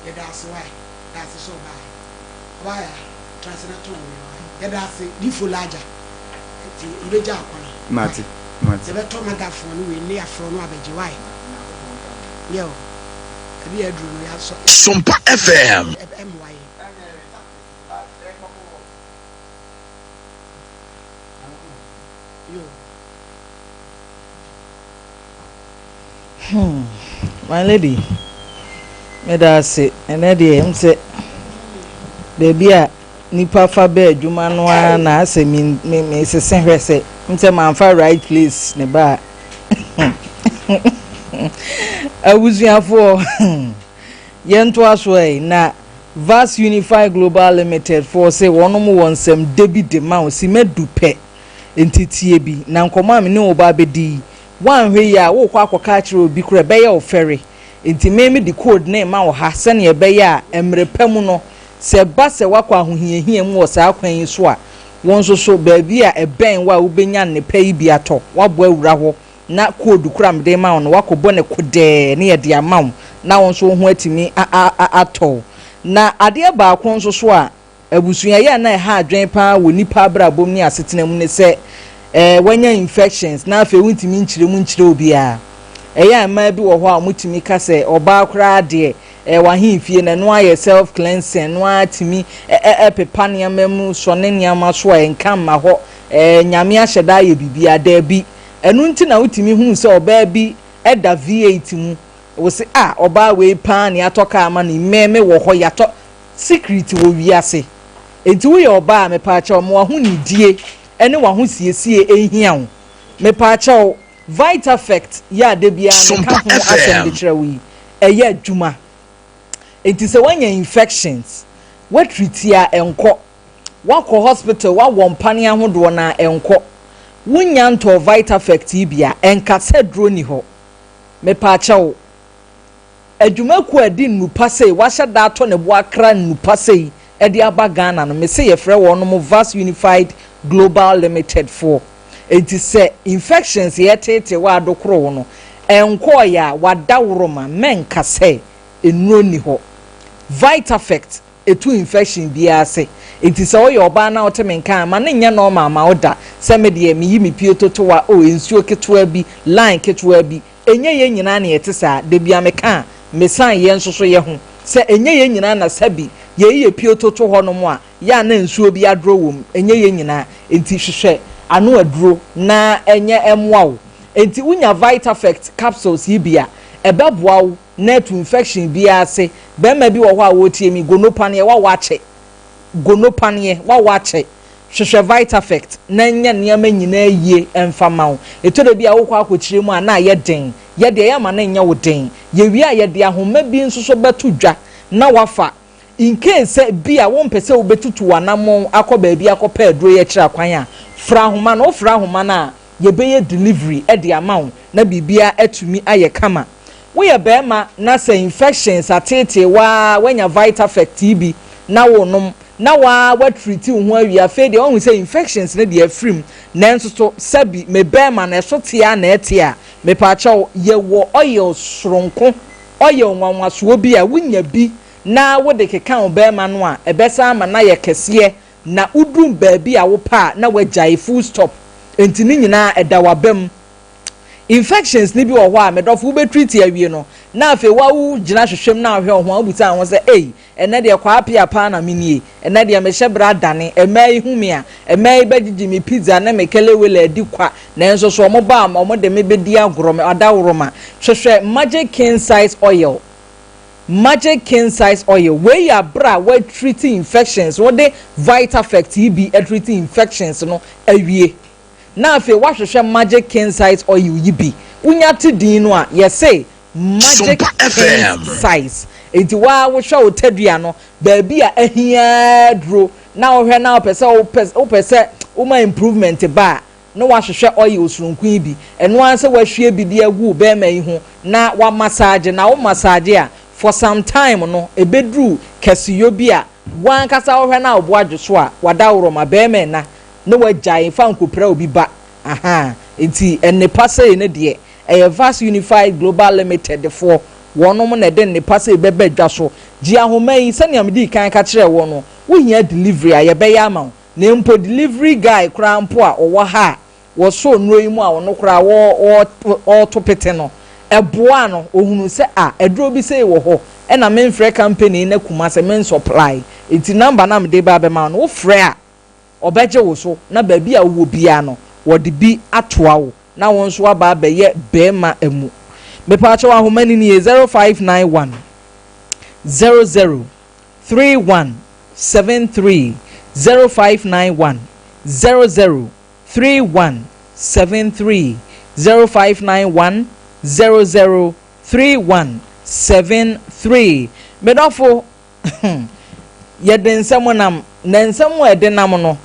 yɛda ase wai, yɛda ase sɛ ɔbaeɛ. Ɔbaeɛ a, tra ase na tɔn nneɛma wai. Yɛda ase, Difo Laja, nti yɛbɛgya wo kwan wai. Mate, mate. Yɛbɛtɔ magafoɔ no wei ne yɛafrɛ wo na wabɛgye wai. Yo, ɛbi a aduro no yɛasɔ. Sompa FM. Ɛmmoa yɛn. Hmm, my lady, meda ase. Ɛnɛ deɛ m sɛ baabi a nipa fa bɛ adwuma no ara na asɛ me me me sese hwɛ sɛ m sɛ manfa right place ne ba a. Abusuafoɔ, yɛntoa so ɛ na Vast Unified Global Limited foɔ se wɔnom wɔ nsɛm dɛ bi de ma wo, simma du pɛ. Enti tie bi, na nkɔmmɔ a me ne wo reba abɛdi yi, woanhwɛ yie a worekɔ akɔka akyerɛ obi koraa a, ɛbɛyɛ wo fɛre. Enti me mede code no rema wo ha sɛdeɛ ɛbɛyɛ a mmerɛ pa mu no, sɛ ɛba sɛ woakɔ ahohiahia mu wɔ saa kwan yi so a, wo nso so baabi a ɛbɛn wo a wobɛnya nnepa yi bi atɔ, woabɔ awura hɔ na code koro a mede rema wo no, woakɔbɔ no kodɛɛ na yɛde ama wo na wo nso wo ho atumi atɔ wo. Na adeɛ baako nso so a abusua yɛ a na ɛha adwene pa ara wɔ nnipa abrabɔ mu ne asetena mu ne sɛ eh, wanya infections na afei wontumi nkyerɛ mu nkyerɛ obiara. Ɛyɛ a mmaa bi wɔ hɔ a wɔtumi ka sɛ ɔbaa koraa deɛ eh, w'ahemfie no ɛno ayɛ self cleansing, ɛno ara tumi ɛpepa nneɛma mu, sɔne nneɛma so a ɛnka mma hɔ, eh, Nyame ahyɛ da ayɛ biribiara. Daabi. Ɛno nti na wotumi hunu sɛ ɔbaa bi da V8 mu, wo se ah ɔbaa wei paa na yɛatɔ car ama no yi, me me wɔ hɔ yɛatɔ, secret wɔ wiase. Enti woyɛ ɔbaa a mepaakyɛw ma w'ahonidie ne w'ahosiesie nhia wo. Mepaakyɛw, Vitafect yɛ a da biara meka Sompa ho asɛm de FM. kyerɛ wo yi, ɛyɛ adwuma. Enti sɛ woanya infections, woatreati a ɛnkɔ. Woakɔ hospital woawɔ mpaneɛ ahodoɔ no a ɛnkɔ. Wonnya ntɔɔ Vitafect yi bi a, ɛnka sɛ duro nni hɔ. Mepaakyɛw, adwumakuo a ɛde nnupa sei, wahyɛ da atɔ ne bo akra nnupa sei de aba Ghana no, mese yɛfrɛ wɔnom Vast Unified Global Limited foɔ. Enti sɛ infections yɛteetee wo a adokoro wo no, ɛnkɔɔeɛ a, wadaworoma, mɛnka sɛ nnuro nni hɔ. Vitafect Ɛtu infection biara ase. Nti sɛ woyɛ ɔbaa na wote me nka a, ma no nyɛ normal ma wo da sɛ me deɛ meyi me pie totowa, oh nsuo ketewa bi, line ketewa bi. Ɛnyɛ yɛn nyinaa na yɛte saa. Da bi a meka a, mesan yɛn nso so yɛ ho sɛ ɛnyɛ yɛn nyinaa na sɛbi yɛyi yɛ pie toto hɔ nom a, yɛ a na nsuo bi adorɔ wɔ mu. Ɛnyɛ yɛn nyinaa. Nti hwehwɛ ano aduro na ɛnyɛ ɛmmoa wo. Nti wonya Vitafect capsules yi bi a, ɛbɛboa wo na atu infection biara ase. Barima bi wɔ hɔ a ɔretie me, gono paneɛ, wawo akyɛ. Gono paneɛ, wawo akyɛ. Hwehwɛ Vitafect na nya nneɛma nyinaa yie mfa ma wo. Ɛtɔ da bi a wokɔ akɔkyerɛ mu a na ayɛ den. Yɛ deɛ yɛmma no nyɛ wo den. Yɛwie a yɛde ahoma bi nso so bɛto dwa na wafa. In case sɛ bi a wompɛ sɛ wobɛtutu w'anammɔn akɔ baabi akɔpɛ aduro yi akyiri akwan a, fra ahoma no. Wofra ahoma no a, yɛbɛyɛ delivery de ama wo na biribiara atumi ayɛ kama. Woyɛ barima na sɛ infections ateetee wo ara woanya Vitafect yi bi na worenom na wo ara woatreati wo ho awie afei deɛ woahu sɛ infections no deɛ afiri mu nanso so sɛbi me barima no ɛso te ara na ɛte a, mepaakyɛw yɛwɔ oil soronko. Oil nwanwasoɔ bi a wonya bi na wode keka wo barima no a, ɛbɛsan ama no ayɛ kɛseɛ na woduru baabi a wopɛ a na woagyae, full stop. Enti ne nyinaa ɛda w'aba mu. Infections no bi wɔ hɔ a, me dɔfo, wobɛ treat awie no, na afei wa wo gyina hwehwɛ mu na ahwɛ wo ho a, wobisa wo ho sɛ, ei, ɛnɛ deɛ Kwaa paa na menie, ɛnɛ deɛ mehyɛ berɛ adane, mmaa yi hu me a, mmaa yi bɛgyegye me pizza ne me kelewele adi kwa, nanso so ɔmo ba a, ɔmo de me bɛdi agorɔ, me adaworoma. Hwehwɛ Magic King Size Oil. Magic King Size Oil wei yɛ abere a wɔatreat infections, wɔde Vitafect yi bi atreat infections no awie, na afei wahwehwɛ Magic King Size Oil yi bi. Wonya te din no a, yɛse Magic Sompa King FM. Size, nti waa wohwɛ wo tadua no baabi a ahia duro na wohwɛ na wopɛ sɛ wopɛ sɛ woma improvement ba a, na wahwehwɛ oil soronko yi bi. Ɛno ara sɛ wahwie bi de agu wo bɛrima yi ho na wamassage, na wo massage a, for some time no, ebeduru kɛseyɔ bi a wankasa wohwɛ na ɔbo adwo so a, wadaworo ma bɛrima na na wagyae fa nkopira obi ba aha. Nti nnepa sei ne deɛ ɛyɛ Vast Unified Global Limited foɔ wɔnom na ɛde nnepa sei bɛbɛ dwa so. Gye ahoma yi, sɛnea mede kan ka kyerɛ wɔn no, wohia delivery a, yɛbɛyɛ ama wo, na mpo delivery guy koraa mpo a ɔwɔ ha a wɔsɔ nnuro yi mu a ɔno koraa wɔ wɔ ɔreto pete no, ɛboa no ohunu sɛ a aduro bi sei wɔ hɔ, ɛna memfrɛ company na kuma sɛ men supply. Nti number na mede ba abɛma no, wofrɛ a, ɔbɛgye wo so, na baabi a wowɔ biara no, wɔde bi atoa wo na wɔn nso aba abɛyɛ bɛrima mu. Mepaakyɛw, ahoma ni nie: 0591 00 31 73, 0591 00 31 73, 0591 00 31 73. Medɔfo, yɛde nsɛm nam na nsɛm a yɛde nam no,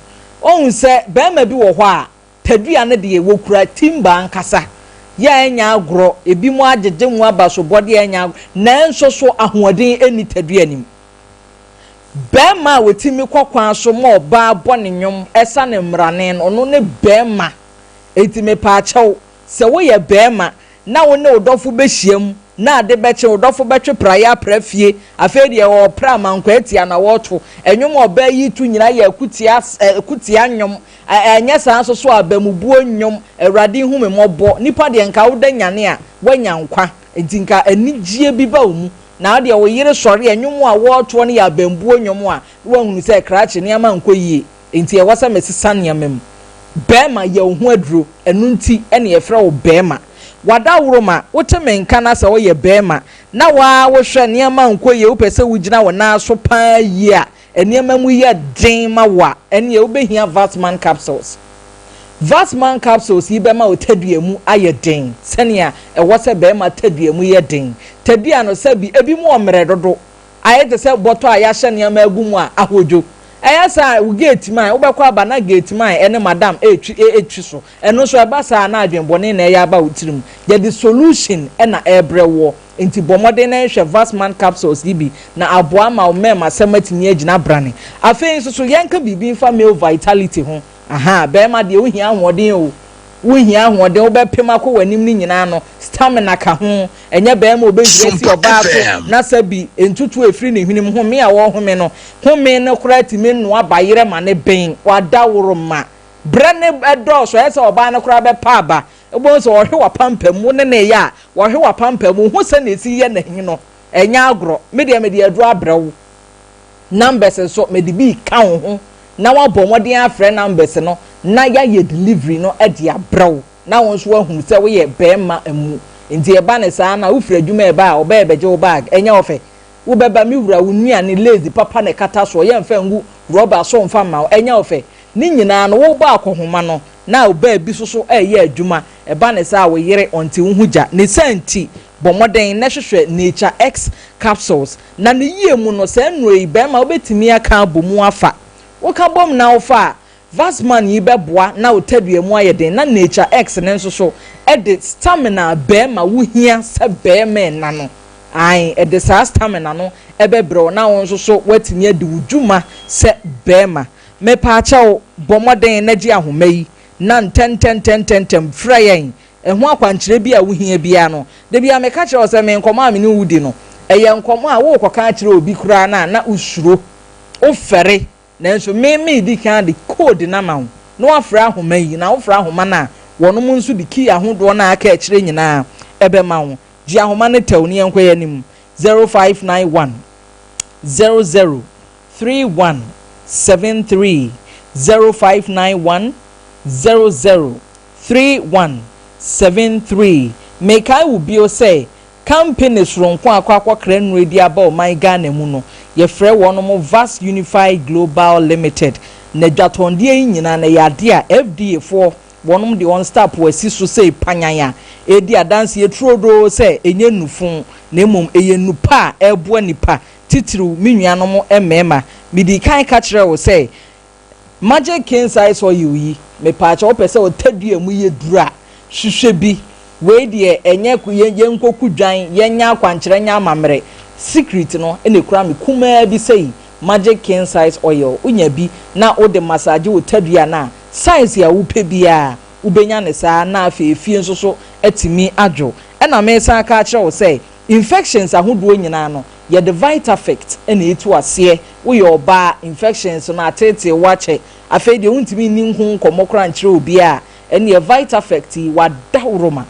ohun sɛ bɛrima bi wɔ hɔ a tadua no deɛ, wɔkura timba ankasa yɛ a ɛnya agorɔ, ebi mu agyegye mu aba so bɔdeɛ ɛnya agorɔ, nanso so ahoɔden ɛni tadua nim. Bɛrima a wɔtumi kɔ kwan so ma ɔbaa bɔ ne nnwom ɛsa ne mmarane no, ɔno ne bɛrima. Eti mepaakyɛw, sɛ woyɛ bɛrima na wo ne wo dɔfo bɛhyia mu na ade bɛkye, wo dɔfo bɛtwe praeɛ apra fie, afei deɛ ɔpra amankwa atia na wɔreto ɛnwom a ɔbaa yi to nyinaa yɛ akutia, akutia nnwom. Ɛnyɛ saa nso so abamubuo nnwom, Awurade hu me mmɔbɔ, nipa deɛ nka woda nyane a woanya nkwa, nti nka anigyeɛ bi ba wo mu, na deɛ wo yere sɔre a, nnwom a wɔretoɔ no yɛ abambuo nnwom a, woahunu sɛ krakye nneɛma nkɔ yie, nti ɛwɔ sɛ mesesa nneɛma mu. Bɛrima, yɛ wo ho aduro, ɛno nti ɛne yɛfrɛ wo bɛrima. Wadaworo ma wote me nka na sɛ woyɛ bɛrima na waa wohwɛ nneɛma nkɔ yie, wopɛ sɛ wogyina wo nan so paa yie a, nneɛma mu yɛ den ma wo a, ɛneɛ wobɛhia Vasman capsules. Vasman capsules yi bɛma wo tadua mu ayɛ den sɛnea ɛwɔ sɛ bɛrima tadua mu yɛ den. Tadua no, sɛbi, ebi mu ɔmmerɛ dodo, ayɛ te sɛ bɔtɔ a yɛahyɛ nneɛma agu mu a ahodwo. Ɛyɛ saa, wo gate man wobɛkɔ aba na gate man ɛne madam ɛretwi ɛretwi so. Ɛno nso ɛba saa na adwenbɔne na ɛyɛ aba wo tirim. Yɛde solution ɛna ɛrebrɛ woɔ, nti bɔ mmɔden na nhwɛ Vasman capsules yi bi na aboa ama wo mmarima asɛm atumi agyina brane. Afei nso so yɛnka biribi mfa male vitality ho. Aha, bɛrima deɛ, wohia ahoɔden o, wohia ahoɔden, wobɛpem akɔ w'anim no nyinaa no, stamina ka ho. Ɛnyɛ bɛrima a obɛhwiri asi Sompa ɔbaa so FM. na sɛ bi ntutu efiri ne hwenem, home a wɔhome no, home no koraa tumi nnoa bayerɛ ma ne bɛn. Wadaworo ma brɛ ne ɛdɔɔso, ɛyɛ sɛ ɔbaa no koraa bɛpa aba. Wobɛhu sɛ ɔhwe w'apampam, wo ne ne yɛ a, wɔhwe w'apampam, wohu sɛ na esi yɛ n'ahi no, ɛnyɛ agorɔ. Me deɛ, mede aduro abrɛ wo. Numbers nso mede bi ka wo ho na wabɔ mmɔden afrɛ numbers no na yɛayɛ delivery no de abrɛ wo na wɔn nso ahunu sɛ woyɛ bɛrima mu. Nti ɛba ne saa na wofiri adwuma ɛba a, ɔbɛyɛ bɛgye wo bag, ɛnyɛ ɔfɛ wobɛba, me wura, wo nnuane lazy papa na ɛkata soɔ, yɛmfa ngu rɔba so mfa mma wo, ɛnyɛ ɔfɛ. Ne nyinaa no, wobɔ akɔhoma no na ɔbaa bi soso ɛyɛ adwuma. Ɛba ne saa, wo yere ɔnte wo ho gya ne saa. Nti bɔ mmɔden na hwehwɛ Nature X capsules na ne yie mu no, saa nnuro yi, bɛrima, wobɛtumi aka abɔ mu afa. Woka bom na wofa a, Vasman yi bɛboa na wo tadua mu ayɛ den, na Nature X ne nso so ɛde stamina bɛrima wohia sɛ bɛrima ɛna no ae, ɛde saa stamina no ɛbɛbrɛ wo na wo nso so woatumi adi wo dwuma sɛ bɛrima. Mepaakyɛw, bɔ mmɔden na gye ahoma yi na ntɛntɛntɛntɛntɛm frɛ yɛn. Ɛho akwankyerɛ bi a wohia biara no, da biara meka kyerɛ wo sɛ me nkɔmmɔ a me ne wo di no, ɛyɛ nkɔmmɔ a worekɔka akyerɛ obi koraa no a na wosuro, wofɛre, nanso me meredi kan de code no ama wo na woafrɛ ahoma yi, na wofrɛ ahoma no a, wɔnom nso de key ahodoɔ no a aka akyire nyinaa ɛbɛma wo. Gye ahoma no tɛw na yɛnkɔ yɛn anim. 0591 00 31 73 0591 00 3173 Mekae wo bio sɛ kampene soronko a akɔ akɔkra nnuro de aba ɔman Ghana mu no, yɛfrɛ wɔnom Vast Unified Global Limited. Na dwatɔndeɛ yi nyinaa no, ɛyɛ adeɛ a FDA foɔ wɔnom de wɔn stapo asi so sei panyan a ɛredi adanseɛ turodoo sɛ ɛnyɛ nnufo na mmom ɛyɛ nnupa a ɛreboa nnipa, titiriw me nuanom mmarima. Medii kan ka kyerɛɛ wo sɛ Magic king size oil yi mepaakyɛw wopɛ sɛ ɔtadua mu yɛ duru a hwehwɛ bi wei deɛ ɛnyɛ yɛnkɔku dwan yɛnyɛ akwankyerɛ nyɛ amammerɛ secret no na ɛkura me kumaa bi sɛi magic king size oil wonya bi na wode massage wo tadua no a size a wopɛ biara wobɛnya no saa na afei efie nso so atumi adwo ɛna mesan aka akyerɛ wo sɛ Infections ahodoɔ nyinaa no, yɛde Vitafect na ɛtu aseɛ. Woyɛ ɔbaa, infections no ateetee wo akyɛ, afei deɛ wontumi nni ho nkɔmmɔ koraa nkyerɛ obiara a, ɛnneɛ Vitafect yi, w'adaworoma,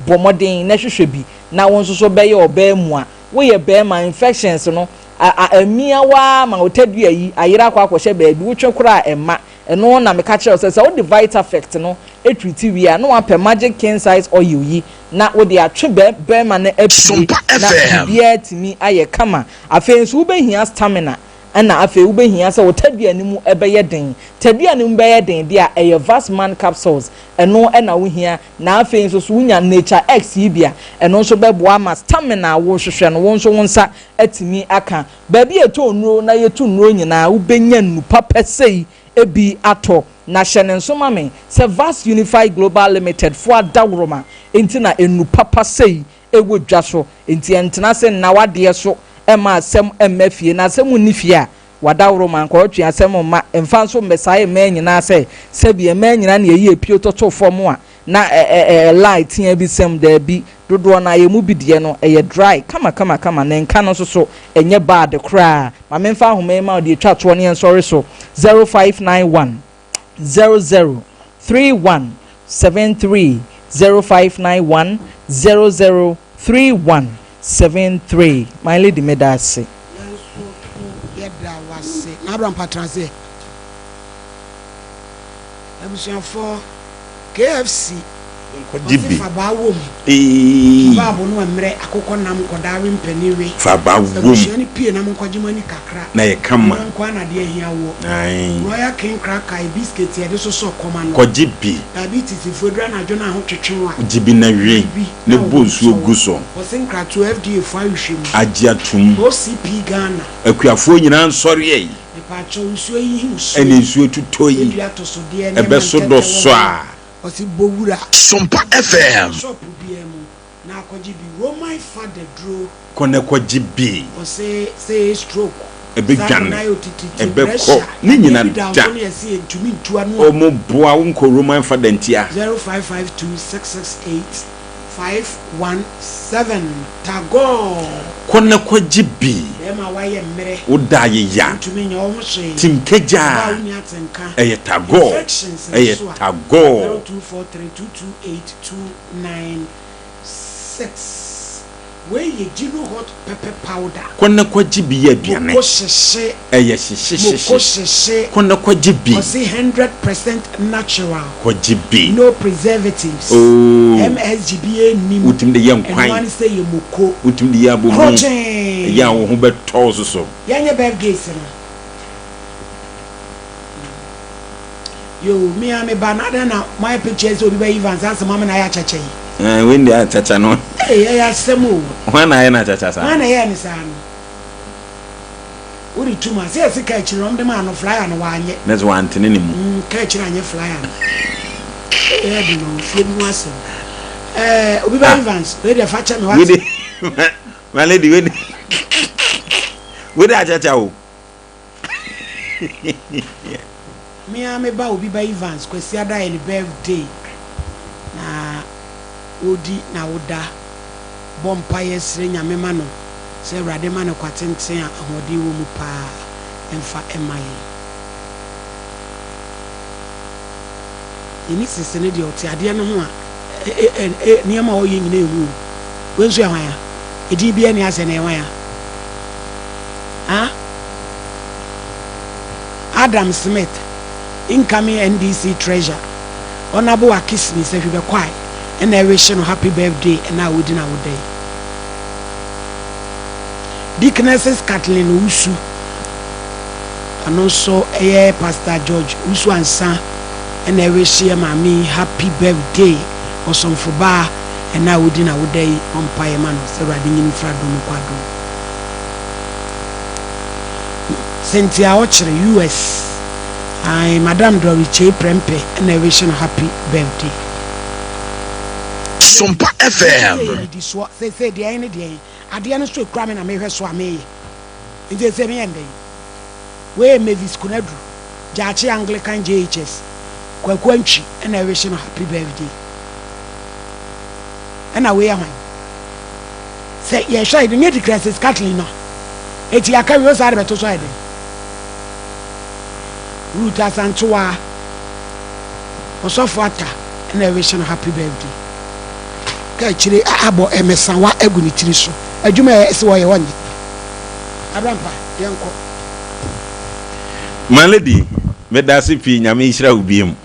bɔ mmɔden na hwehwɛ bi na wo nso so bɛyɛ ɔbaa mua. Woyɛ barima, infections no a a amia wo ara ma wo tadua yi ayera akɔ akɔhyɛ baabi, wotwe koraa a ɛmma. Ɛno na meka kyerɛ wo sɛ, sɛ wode Vitafect no treati wie a, na woapɛ Magic King Size Oil yi na wode atwe bɛrima no apue na biribiara atumi ayɛ kama. Afei nso wobɛhia stamina ɛna afei wobɛhia sɛ wo tadua no mu bɛyɛ den. Tadua no mu bɛyɛ den deɛ a, ɛyɛ Vasman capsules, ɛno na wohia. Na afei nso so wonya Nature X yi bi a, ɛno nso bɛboa ama stamina a worehwehwɛ no, wo nso wo nsa atumi aka. Baabi a yɛtɔn nnuro na yɛtu nnuro nyinaa, wobɛnya nnu papa sei bi atɔ. Na hyɛ no nso ma me sɛ Vast Unified Global Limited foɔ adaworoma nti na nnu papa sei wɔ dwa so. Nti ɛntena ase nna w'adeɛ so mma asɛm mma fie. Na asɛm nni fie a, w'adaworoma nkɔtwe asɛm mma. Mfa nso mmɛsae mmaa nyinaa sɛ sɛbi mmaa nyinaa na yɛyi apio toto fam a na ɛ ɛ line tea bi sɛm, daabi, dodoɔ no ara yɛn mu bi deɛ no ɛyɛ dry kama kama kama, ne nka no nso so ɛnyɛ bad koraa. Ma memfa ahoma yi ma wo deɛ ɛtwa toɔ ne yɛnsɔre so, 0591 00 31 73, 0591 00 31 73. My lady meda ase. Yɛn nso yɛda wo ase. Na Abraham pa tena ase. Abusuafoɔ. KFC Nkɔgye ɔse bi. fa baa wom Eeii. Fa baa bo no mmerɛ akokɔ nam nkɔdaa we mpanin we Fa baa wom. Abusua no pie na monkɔgye mo ani kakra Na yɛ kama. Ɛno nkoaa na adeɛ ahia woɔ Ae. Royal King cracker yɛ biscuit yɛde sosɔ kɔm ano Kɔgye bi. Diabetes foɔ aduru anadwo no a ho twetwe wo a Gye bi na we. Di bi Ne na wo bɔ ho nsuo ntɔ wo gu so. Ɔse nkratoɔ FDA foɔ ahwehwɛ mu. Agye atum. OCP Ghana. Akuafoɔ nyinaa nsɔre ei. Mepaakyɛw nsuo yi he nsuo Ɛne yi nsuo tutɔ yi. Bɛdua atosodeɛ nneɛma Ɛbɛso ntɛtɛ dɔ wɔ sɔ ho a. Ɔse bɔ wura. Sompa FM. Shop biaa mu na akɔgye bi. Roman fada duro. Kɔ na kɔgye bi. Ɔse sɛ ɛyɛ stroke. Saa Ɛbɛdwane. na ayɛ otititi, Ɛbɛkɔ. pressure, Ne yadeɛ nyina bi da wo da. so na yɛse yɛntumi ntu ano a. Ɔmo boa wo nkɔ Roman fada ntia. 0552 668 517 Tagore. Kɔ na kɔgye bi. Bɛɛma wayɛ mmerɛ. Wo da ayeya. Wontumi nyɛ wo ho hwee. Tim kagya. Ɔbaa wonni atenka. Ɛyɛ Tagore. Infections Ɛyɛ nso a. Tagore. 0243 228 296 Wei yɛ Gino hot pepper powder. Kɔ na kɔgye bi yɛ aduane. Moko hyehye. Ɛyɛ hyehye Moko hyehye. hyehye. Kɔ na kɔgye bi. Ɔse 100% natural. Kɔgye bi. No preservatives. Oo. MSG biaa nnim. Wotumi de yɛ nkwan. Ɛno ara ne sɛ yɛ moko. Wotumi de yɛ abomu. Krokyee. Ɛyɛ a wo ho bɛtɔ wo soso. Yɛnyɛ birthdays no. Yoo me ara me ba no adɛn na moayɛ picture yi sɛ obi bɛyɛ Evans asɛm ama no ayɛ akyakya yi. Ɛɛ wei deɛ akyakya no. Ee ɛyɛ asɛm o. Hwan na ayɛ no akyakya saa? Hwan na ɛyɛɛ no saa no? Wode tum a sɛ yɛse kaa akyiri no wɔde maa no flyer no wanyɛ. Ne sɛ wantene ne mu. Mm kaa akyiri anyɛ flyer no. Ee ɛyɛ den o fie bi ho asɛm. Ɛɛ obi bɛyɛ Evans wei deɛ fa kyɛ me wate. Wei de my lady wei de wei de akyakya o. Me ara me ba obi ba Evans Kwasiada yɛ ne birthday na. ɔredi n'awoda. Bɔ mpaeɛ srɛ Nyame ma no sɛ Awurade ma no kwa tenten a ahoɔden wɔ mu paa mfa mma yɛn. Yɛni sese no deɛ ɔte adeɛ no ho a nneɛma a ɔyɛ nyina ɛhu o. Wei nso yɛ hwan a? Edin biara nni asɛ na ɛyɛ hwan a? Ha? Adam Smith, incoming NDC treasurer, Honourable Akismi Sehwibekwae na ɛrewihye no happy birthday ɛna a ɔredi n'awoda yi. Deaconesses Kathleen Owusu, ɔno nso yɛ Pastor George Owusu Ansah na ɛrewihye yɛ maame yi happy birthday, ɔsomfo baa ɛna a ɔredi n'awoda yi, bɔ mpaeɛ ma no sɛ Awurade nyi no mfiri adom mu nkɔ adom mu. Cynthia Ɔkyere, US. Ae, Madam Dory Kyei Prempeh na ɛrewihye no happy birthday. Sompa FM. Yɛ nnidisoɔ, seesei deɛn ne deɛn? Adeɛ no nso ɛkura me na mehwɛ so a meyɛ. Nti seesei meyɛ no dɛn? Wei yɛ Mavis Konadu, Gyaakye Anglican JHS, Kwaku Antwi na ɛrewihye no happy birthday. Ɛna wei yɛ hwan? Sɛ yɛhwɛ a, yɛde nyɛ Dickrensis Kathleen no a, eti yɛaka wie o saa de bɛto so ayɛ dɛn? Ruth Asantewaa, Ɔsɔfo Atta na ɛrewihye no happy birthday. Ka akyire abɔ mmesawa agu ne tiri so. Adwuma a ɛsɛ wɔyɛ ɔnyɛ. Abrampa, yɛnkɔ. My lady, medase pii Nyame nhyira wo biom.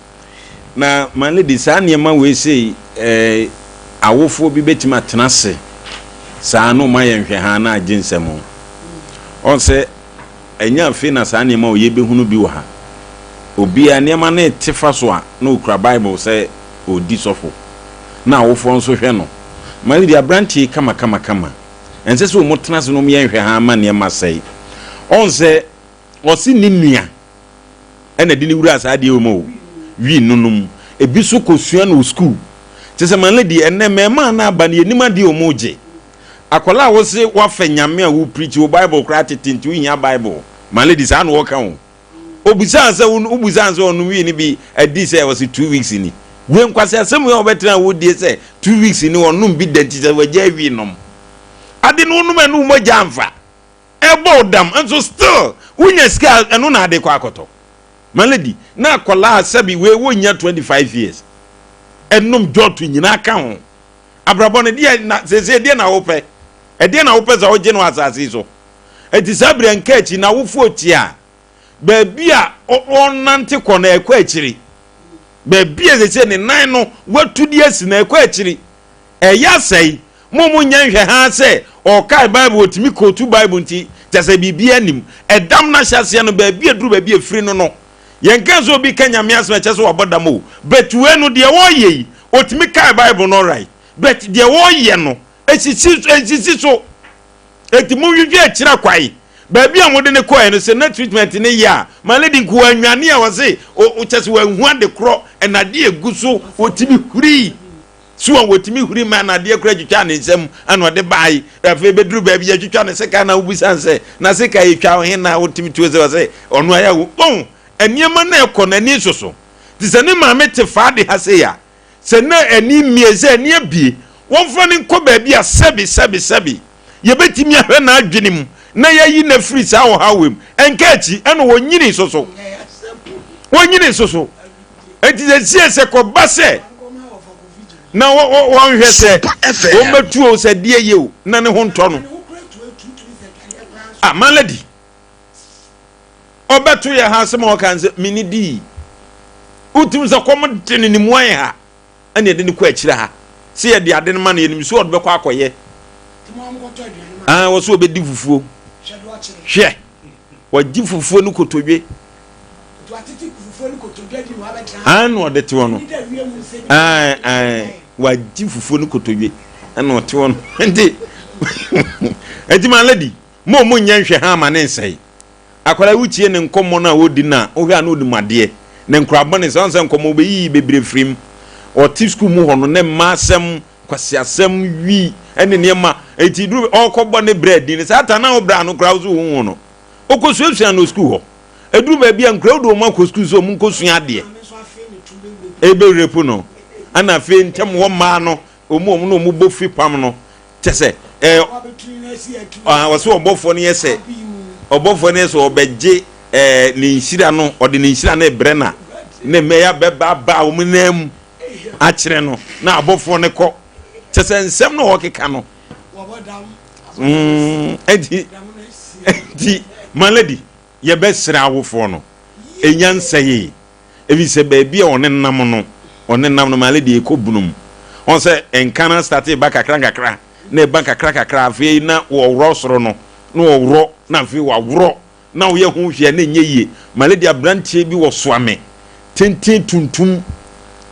Na my lady saa nneɛma wei sei eh, awofoɔ bi bɛtumi atena ase saa na ɔma yɛ nhwɛhaa na agye nsɛm o. Ɔn sɛ ɛnyɛ afei na saa nneɛma wɔ yɛbɛhunu bi wɔ ha. Obiara nneɛma no rete fa so a na ɔkura Bible sɛ ɔredi sɔfo na awofoɔ nso hwɛ no. My lady aberanteɛ yi kama kama kama. Ɛnsɛ sɛ wɔtena ase na wɔyɛ nhwɛhaa ma nneɛma sɛe. Ɔn sɛ ɔse ne nua ɛna ɛde ne wuraa saa adeɛ wei mu o, wii no nom. Ebi nso kɔsua no wɔ sukuu. Kyerɛ sɛ my lady ɛnnɛ mmarimaa no aba no yɛnim adeɛ a wɔregye. Akwadaa a wose woafɛ Nyame a wo preach wo Bible koraa tete nti wohia Bible. My lady saa na wɔka o. Obisaa sɛ wobusaa sɛ ɔnom wii no bi adi sɛ ɔse 2 weeks ni. Wei nkwaseasɛm wei a wɔbɛtena a wodie sɛ 2 weeks ni ɔnom bi da nti sɛ wagyae wii nom. Ade no wonom ɛno wo mogya amfa. Ɛbɔ wo dam nso still wonya sika a ɛno na ade kɔ akɔtɔ. My lady na akwadaa sɛbi wei wonnya 25 years ɛnom jɔto nyinaa ka ho. Abrabɔ no deɛ na seesei deɛ na wopɛ? Ɛdeɛ na wopɛ sɛ wogye no wɔ asase yi so? Enti saa berɛ nka akyi na awofoɔ tie a, baabi a ɔnante kɔ no ɛkɔ akyiri. Baabi a seesei ne nan no watu de asi no ɛkɔ akyiri. Ɛyɛ asɛe. Mo mo nyɛ nhwɛhaa sɛ ɔkae Bible, ɔtumi kootu Bible nti kyɛ sɛ biribiara nim. Ɛdam no ahyɛaseɛ no baabi a ɛduru baabi a ɛfiri no no Yɛnkaa sɛ obi ka Nyame asɛm a ɛkyerɛ sɛ wabɔ dam o, but wei no deɛ ɔreyɛ yi, ɔtumi kae Bible no alright, but deɛ ɔreyɛ no, ɛsisi so, ɛnsisi so. Enti monhwehwɛ akyira kwae, baabi a mode no kɔɛ no, sɛ na treatment no yɛ a, my lady nka wannwane a ɔse, kyɛ sɛ wanhu ade korɔ, ɛna adeɛ ɛgu so, ɔtumi hurii. So a wɔtumi huri ma na adeɛ koraa twitwaa ne nsam ɛna ɔde bae. Afei bɛduru baabi yɛtwitwa ne sekan na wobisa no sɛ, na sekan yi twa wo he na wotumi tuo sɛ ɔsɛ ɔno ayɛ wo. Wɔn nneɛma na ɛkɔ n'ani so so. Te sɛ ne maame te faa de ha sei a, sɛ na ani mmie sɛ ani abie, wɔmfa no nkɔ baabi a sɛbi sɛbi sɛbi yɛbɛtumi ahwɛ n'adwene mu na yɛayi no afiri saa ɔhaw wei mu. Ɛnka akyi ɛna wɔnyini so so. Wɔnyini so so. Enti sesie sɛ kɔba sɛ na wɔnhwɛ sɛ wɔbɛtu o sɛ deɛ yɛ o na ne ho ntɔ no a malady ɔbɛto yɛ ha asɛm a ɔka sɛ mene dii wotum sɛ kɔm de ne ne mu ayɛ ha ɛna yɛde no kɔ akyire ha sɛ yɛde ade no ma no yɛnim sɛ ɔde bɛkɔ akɔyɛ ah wɔ so ɔbɛdi fufuo hwɛ wɔgye fufuo no kotodwe ɛna ɔde te hɔ no wagye fufuo no kotodwe ɛna ɔte hɔ no nti nti ma lady mo mo nyɛ nhwɛ ha ama ne nsɛe Akwadaa yi wotie ne nkɔmmɔ no a ɔredi no a, wohwɛ a na ɔnim adeɛ. Ne nkora bɔne sɛ, ɔn sɛ nkɔmmɔ ɔbɛyiyi bebree firi mu. Ɔte sukuu mu hɔ no, ne mma asɛm, nkwaseasɛm, wi ne nneɛma. Enti duru ɔrekɔbɔ ne bra din no, saa ta na wo bra no koraa wo so wohu no. Ɔkɔsuasua no wɔ sukuu hɔ. Ɛduru baabi a nkora wode wɔn akɔ sukuu sɛ wɔn nkɔsua adeɛ. Ɛbɛrepu no. Ɛna afei ntɛm hɔ mmaa no. Wɔn a wɔn na wɔbɔ fi pam no, kyɛ sɛ ɛɛ wɔsɛ ɔbɔfoɔ no yɛ sɛ ɔbɔfoɔ no yɛ sɛ ɔbɛgye ɛɛ ne nhyira no, ɔde ne nhyira no rebrɛ na ne mmɛya bɛba aba wɔn nan mu akyerɛ no na abɔfoɔ no kɔ kyɛ sɛ nsɛm no ɔkeka no ɛnti ɛnti malady yɛbɛsrɛ awofoɔ no ɛnya nsɛyee. Efisɛ baabi a ɔnenam no, ɔnenam no ma deɛ ɛkɔ bunu mu. Ɔn sɛ nka no astate ba kakra nkakra, na ɛba kakra kakra, afei na wɔworɔ soro no, na wɔworɔ, na afei wɔaworɔ, na woyɛ ho hwee a na ɛnyɛ yie. Male deɛ aberanteɛ bi wɔ Soame, tenten tuntum,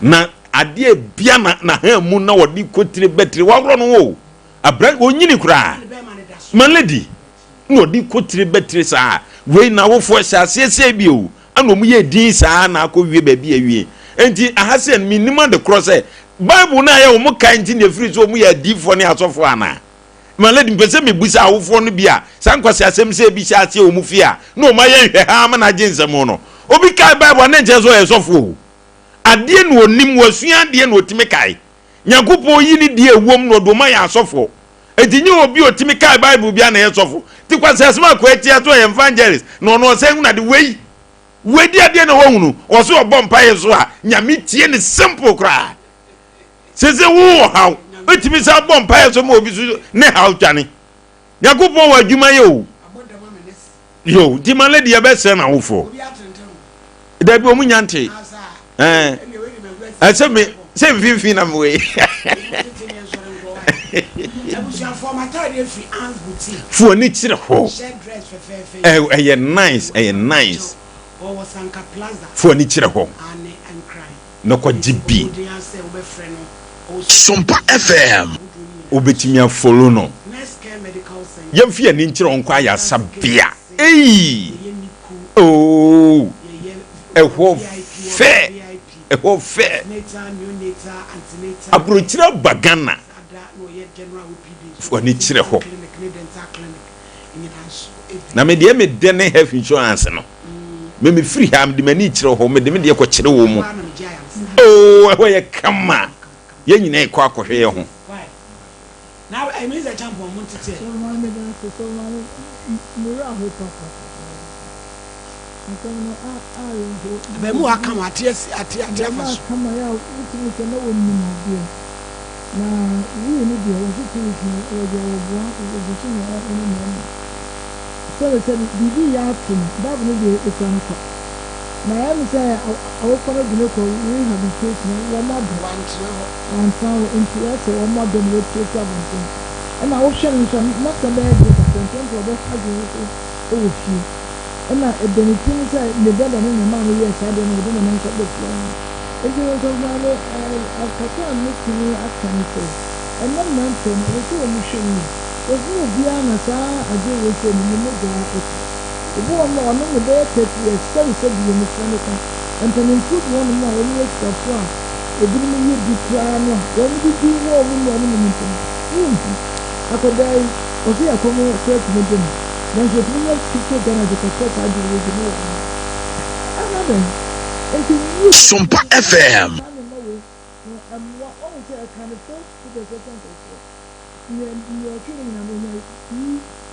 na adeɛ bia na n'ahan mu na wɔde kotire bɛtire, wɔaworɔ no o. Abran, ɔnyini koraa. Malady, na ɔde kotire bɛtire saa. Wei n'awofoɔ hyɛ aseɛ sɛ bi o. Ɛna wɔn yɛɛ din saa na akɔ wie baabi a awie. Enti aha sɛ no mennim ade korɔ sɛ Bible no a ɛyɛ wɔn kae nti na ɛfiri sɛ wɔn yɛ adiyifoɔ ne asɔfoɔ anaa? My lady mepɛ sɛ mebisa awofoɔ no bi a saa nkwaseasɛm sɛ ebi hyɛ aseɛ wɔn fie a na wɔn ayɛ nhwɛhaa ama no agye nsɛm no. Obi kae Bible a na nkyerɛ sɛ ɔyɛ sɔfoɔ o. Adeɛ na ɔnim, wasua adeɛ na ɔtumi kae. Nyankopɔn yi ne deɛ ɛwom na ɔde wɔn ayɛ asɔfoɔ. Enti nyɛ obi a ɔtumi kae Bible biara na ɛyɛ sɔfo. Nti kwasiasɛm a Akoa tia so ɔyɛ evangelist na ɔno ɔsɛn hunu ade wei. Wei di adeɛ na wahunu. Ɔse ɔbɔ mpaeɛ nso a Nyame tie no simple koraa. Sese wo wɔ haw, wotumi san bɔ mpaeɛ so ma obi so ne haw dwane. Nyankopɔn wɔ adwuma yɛ o. Yo, nti ma lady yɛbɛsrɛ n'awofoɔ. Dabi wɔn nya nte. Ɛɛ ɛsɛ me sɛ mfimfini na mewɔ yi. Fo ani kyerɛ hɔ. Ɛyɛ nice, ɛyɛ nice. Fo ani kyerɛ hɔ. Na kɔgye bi. Sompa FM. Wobɛtumi afolo no. Yɛmfa yɛn ani nkyerɛ wɔn nkɔ ayaresabea. Ei! Oh! Ɛhɔ fɛ! Ɛhɔ fɛ! Aburokyire aba Ghana. Fa w'ani kyerɛ hɔ. Na me deɛ me dɛ ne health insurance no. Me me firi ha mede m'ani kyerɛ hɔ mede me deɛ kɔkyerɛ wɔ mu. Oh, ɛhɔ yɛ kama. Yɛn nyinaa kɔ akɔhwɛ yɛn ho. Na ɛmi sɛ kyampɔn mo ntete. Sɔfo maame meda ase sɔfo maame me werɛ ahow papapapa asɛm no a awerɛhow. Abɛɛmuwa aka ma ate asi ate ate afa Abɛɛmuwa so. aka ma yɛ a wotumi sɛ na wɔnim adeɛ na wii no deɛ wɔse 2 weeks no wɔgya wɔboa bosome ɛne na ɛna sɛbe sɛbe biribi yɛ ato no bible no deɛ ekura no kwa na ɛyɛ me sɛ awofoɔ no de no kɔ rehabilitation wɔn abrɛ. Wantena hɔ. Wantena hɔ nti ɛyɛ sɛ wɔn adɔ no wɔatu afi abɔnten. Ɛna wohwɛ no nso a n'asɛm bɛyɛ den kakra nti ɛnti ɔbɛha adwene nso wɔ fie. Ɛna ɛda ne tirim sɛ ne dada ne ne maame yɛɛ saa adeɛ no wɔde ne nan nso aba fie hɔ. Nti no Sɔfo Maame ɛɛ kakra a mɛtumi aka ne sɛ ɛnnɛ mmeranteɛ no ɛsɛ sɛ wɔn hwɛ yie. Because nyɛ obiara na saa adeɛ wei sei no ne mogya kɔ. Obi wɔ hɔ nom a ɔno ne bɛyɛ 30 years sɛbi sɛbi yɛ mesrɛ meka mpanimfoɔ bi wɔ hɔ nom a wɔn yɛ sikafoɔ a ebinom yɛ bi koraa no a wɔn de di wɔ wɔn nuanom no ntam. Wonhu. Akwadaa yi, ɔse ɛkɔm koraa tumi de no, nanso otumi nya 50 Ghana de kɔtɔ saa ade wei bi na wanoa. Ɛna dɛn? Nti wie Sompa FM. saa nneɛma wei no ɛmmoa. Wahu sɛ ɛka ne false figures ɛkyɛ nkurɔfoɔ. Nea nea ɔtwe no nyinaa no onya B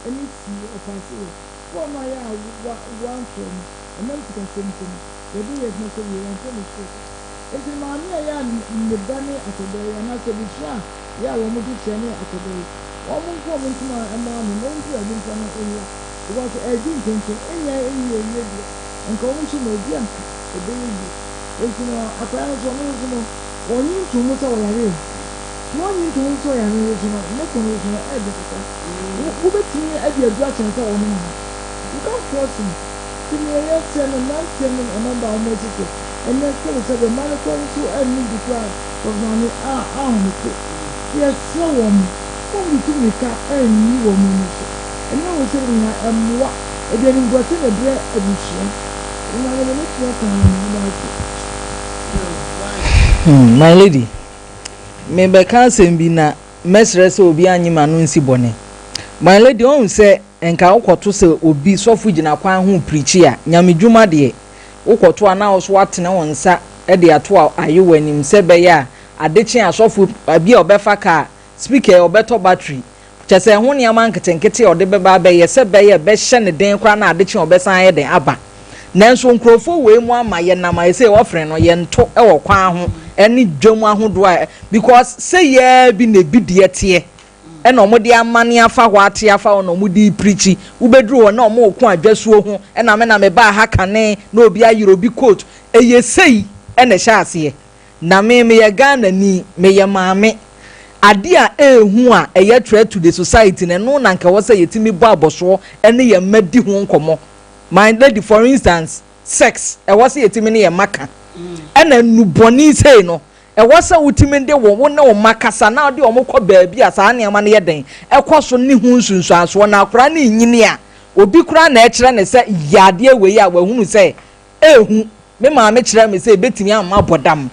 ne C, ɔpaase yɛ. Fɔɔm a yɛ a wa wantoɔ no, ɛnam sikasɛm nti no, yɛde yɛ adwuma kɔ wie, wantoɔ no sukuu kɔ. Enti no maame a ɛyɛ a ne ba ne akwadaa yi anaasɛ abusua a ɛyɛ a wɔn de hyia ne akwadaa yi, wɔn mfa wɔn ntoma mmɔ ano na wɔn mfi baabi mfa no nwura because ɛregye nkyɛnkyɛn, ɛnnya ɛnyɛ yie deɛ nka wɔn nso ma ebi anka ɛbɛyɛ yie. Enti no akwadaa no nso ɔno nso no wɔnnye ntom mu sɛ ɔyare o. Sɛ wɔnnye ntom mu sɛ ɔyare no nso no ne ko no nso no ɛɛdɛ kakra. Wo wobɛtumi de aduru akyɛ no sɛ ɔnom anaa? You can't force him. Nti nea yɛsrɛ no mmeranteɛ ne mmabaawa a wɔasi so ɛnnɛ sɛbesɛbe mma no kora nso anni bi koraa sɔfo maame a ahomete. Nti yɛsrɛ wɔn wɔntutu mmirika nni wɔn ani so. Nneɛma wei sɛ no nyinaa ɛmmoa. Ɛde animguase na ɛbrɛ abusua. Sɔfo maame deɛ mɛtumi aka ara no meda ase. Hmm, my lady, mebɛka asɛm bi na mɛsrɛ sɛ obi annye m'ano nsi bɔne. My lady, ɔhu sɛ Nka wokɔto sɛ obi sɔfo gyina kwan ho reprikyi a, nyamedwuma deɛ, wokɔto a na wo nso woatene wo nsa de ato ayewa anim sɛ ɛbɛyɛ a Ade kye a sɔfo bi a ɔbɛfa kaa, speaker a ɔbɛtɔ battery, kyerɛ sɛ ɛho nneɛma nketenkete a ɔde bɛba abɛyɛ sɛ ɛbɛyɛ a ɛbɛhyɛ no den koraa na ade kye a ɔbɛsan ayɛ dɛn aba. Nanso nkurɔfoɔ wei mu ama yɛnam ayɛ sɛ offering no yɛnto wɔ kwan ho ne dwam ahodoɔ a because sɛ yɛa bi na ebi deɛ teɛ ɛna wɔde amane afa hɔ ate afa hɔ na wɔde repreachi wobɛduru hɔ na wɔreko adwasuo ho ɛna me na mebaa ha kane na obi ayerɛ obi coat ɛyɛ sei ɛna ɛhyɛ aseɛ na me meyɛ Ghanani meyɛ maame adeɛ a ɛɛhu a ɛyɛ threat to the society no ɛno na nka ɛwɔ sɛ yɛtumi bɔ abɔsoɔ ɛne yɛn mma di ho nkɔmmɔ my lady for instance sex ɛwɔ sɛ yɛtumi ne yɛn mma ka ɛna nnubɔne sei no Ɛwɔ sɛ wotumi de wo wo ne wo mma kasa na wode wɔn kɔ baabi a saa nneɛma no yɛ den kɔ so ne ho nsunsuansoɔ. Na akwadaa no renyini a, obi koraa na ɛkyerɛ no sɛ yɛ adeɛ wei a wahunu sɛ ɛrehu. Me maame kyerɛɛ me sɛ ɛbɛtumi ama abɔ dam.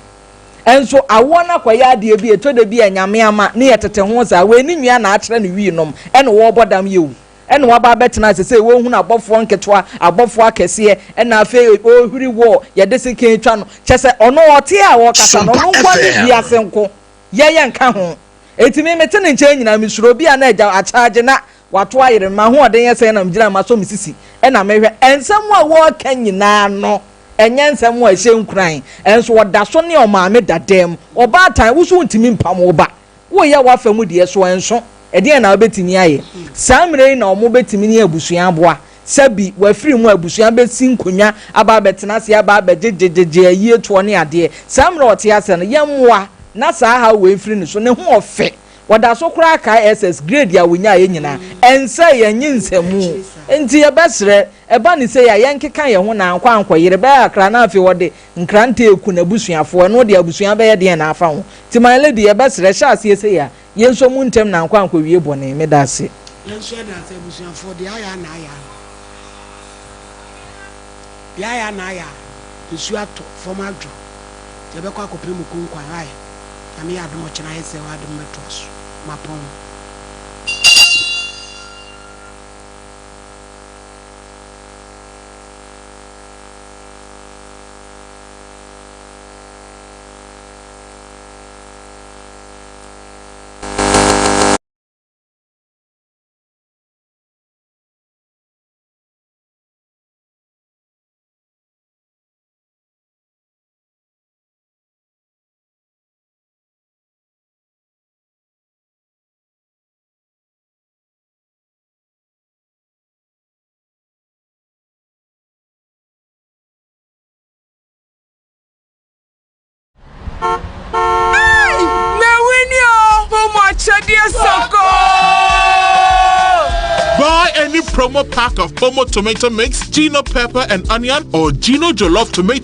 Nso awoɔ no akɔyɛ adeɛ bi a ɛtɔ da bi a Nyame ama ne yɛtete ho saa. Wei ne nua na akyerɛ no wii nom ɛna wɔrebɔ dam yɛ o. Ɛna waba abɛtena ase sɛ wɔrehunu abɔfoɔ nketewa, abɔfoɔ akɛseɛ, ɛna afei ɔrehuri wɔ yɛde sekan twa no. Kyɛ sɛ ɔno ɔte a ɔrekasa no, ɔno nko ara ne wiase nko, yɛn yɛnka ho. Enti me mete ne nkyɛn nyinaa mesuro obi a na agya akyagye na wato ayere no, m'ahoɔden yɛ sɛn na megyina masɔ me sisi ɛna mehwɛ. Nsɛm a wɔreka nyinaa no, ɛnyɛ nsɛm a ɛhyɛ nkuran, nso ɔda so ne ɔmaame da dan mu. Ɔbaatan, wo nso wontumi mpam wo ba. Woreyɛ w'afa mu deɛ, so ɛnso? Ɛdeɛn na wobɛtumi ayɛ? Saa mmerɛ yi na wɔbɛtumi ne abusua aboa. Sɛbi, wafiri mu a, abusua bɛsi nkonnwa aba abɛtena ase aba abɛgyegyegyegye ayie toɔ ne adeɛ. Saa mmerɛ a ɔte aseɛ no, yɛmmoa na saa haw wei mfiri ne so. Ne ho ɔfɛ. Ɔda so koraa kae SS grade a ɔnyaeɛ nyinaa. Ɛnsɛe, ɛnnye nsamu. Enti yɛbɛsrɛ, ɛba no sei a, yɛnkeka yɛn ho na ankɔ ankɔyere. Ɛbɛyɛ kakra na afei wɔde nkrantɛ reku n'abusuafoɔ. Ɛno deɛ abusua bɛyɛ deɛn na afa ho? Nti my lady yɛbɛsrɛ hyɛ aseɛ sei a yɛnsɔ mu ntɛm na ankɔ ankɔwie bɔne. Meda ase. Yɛn nso yɛda ase abusuafoɔ deɛ ayɛ a na ayɛ a deɛ ayɛ a na ayɛ a nsuo atɔ fam adwo nti yɛbɛkɔ akɔpɛ muku nkwan ayɛ Nyame yɛ adom ɔkyena ayɛ sɛ w'adom bɛtoa so mapɔn. Hey! Me winni o! Promo akyɛdeɛ sɔkɔɔ! Buy any promo pack of Pomo tomato mix, Gino pepper and onion, or Gino Jollof tomato.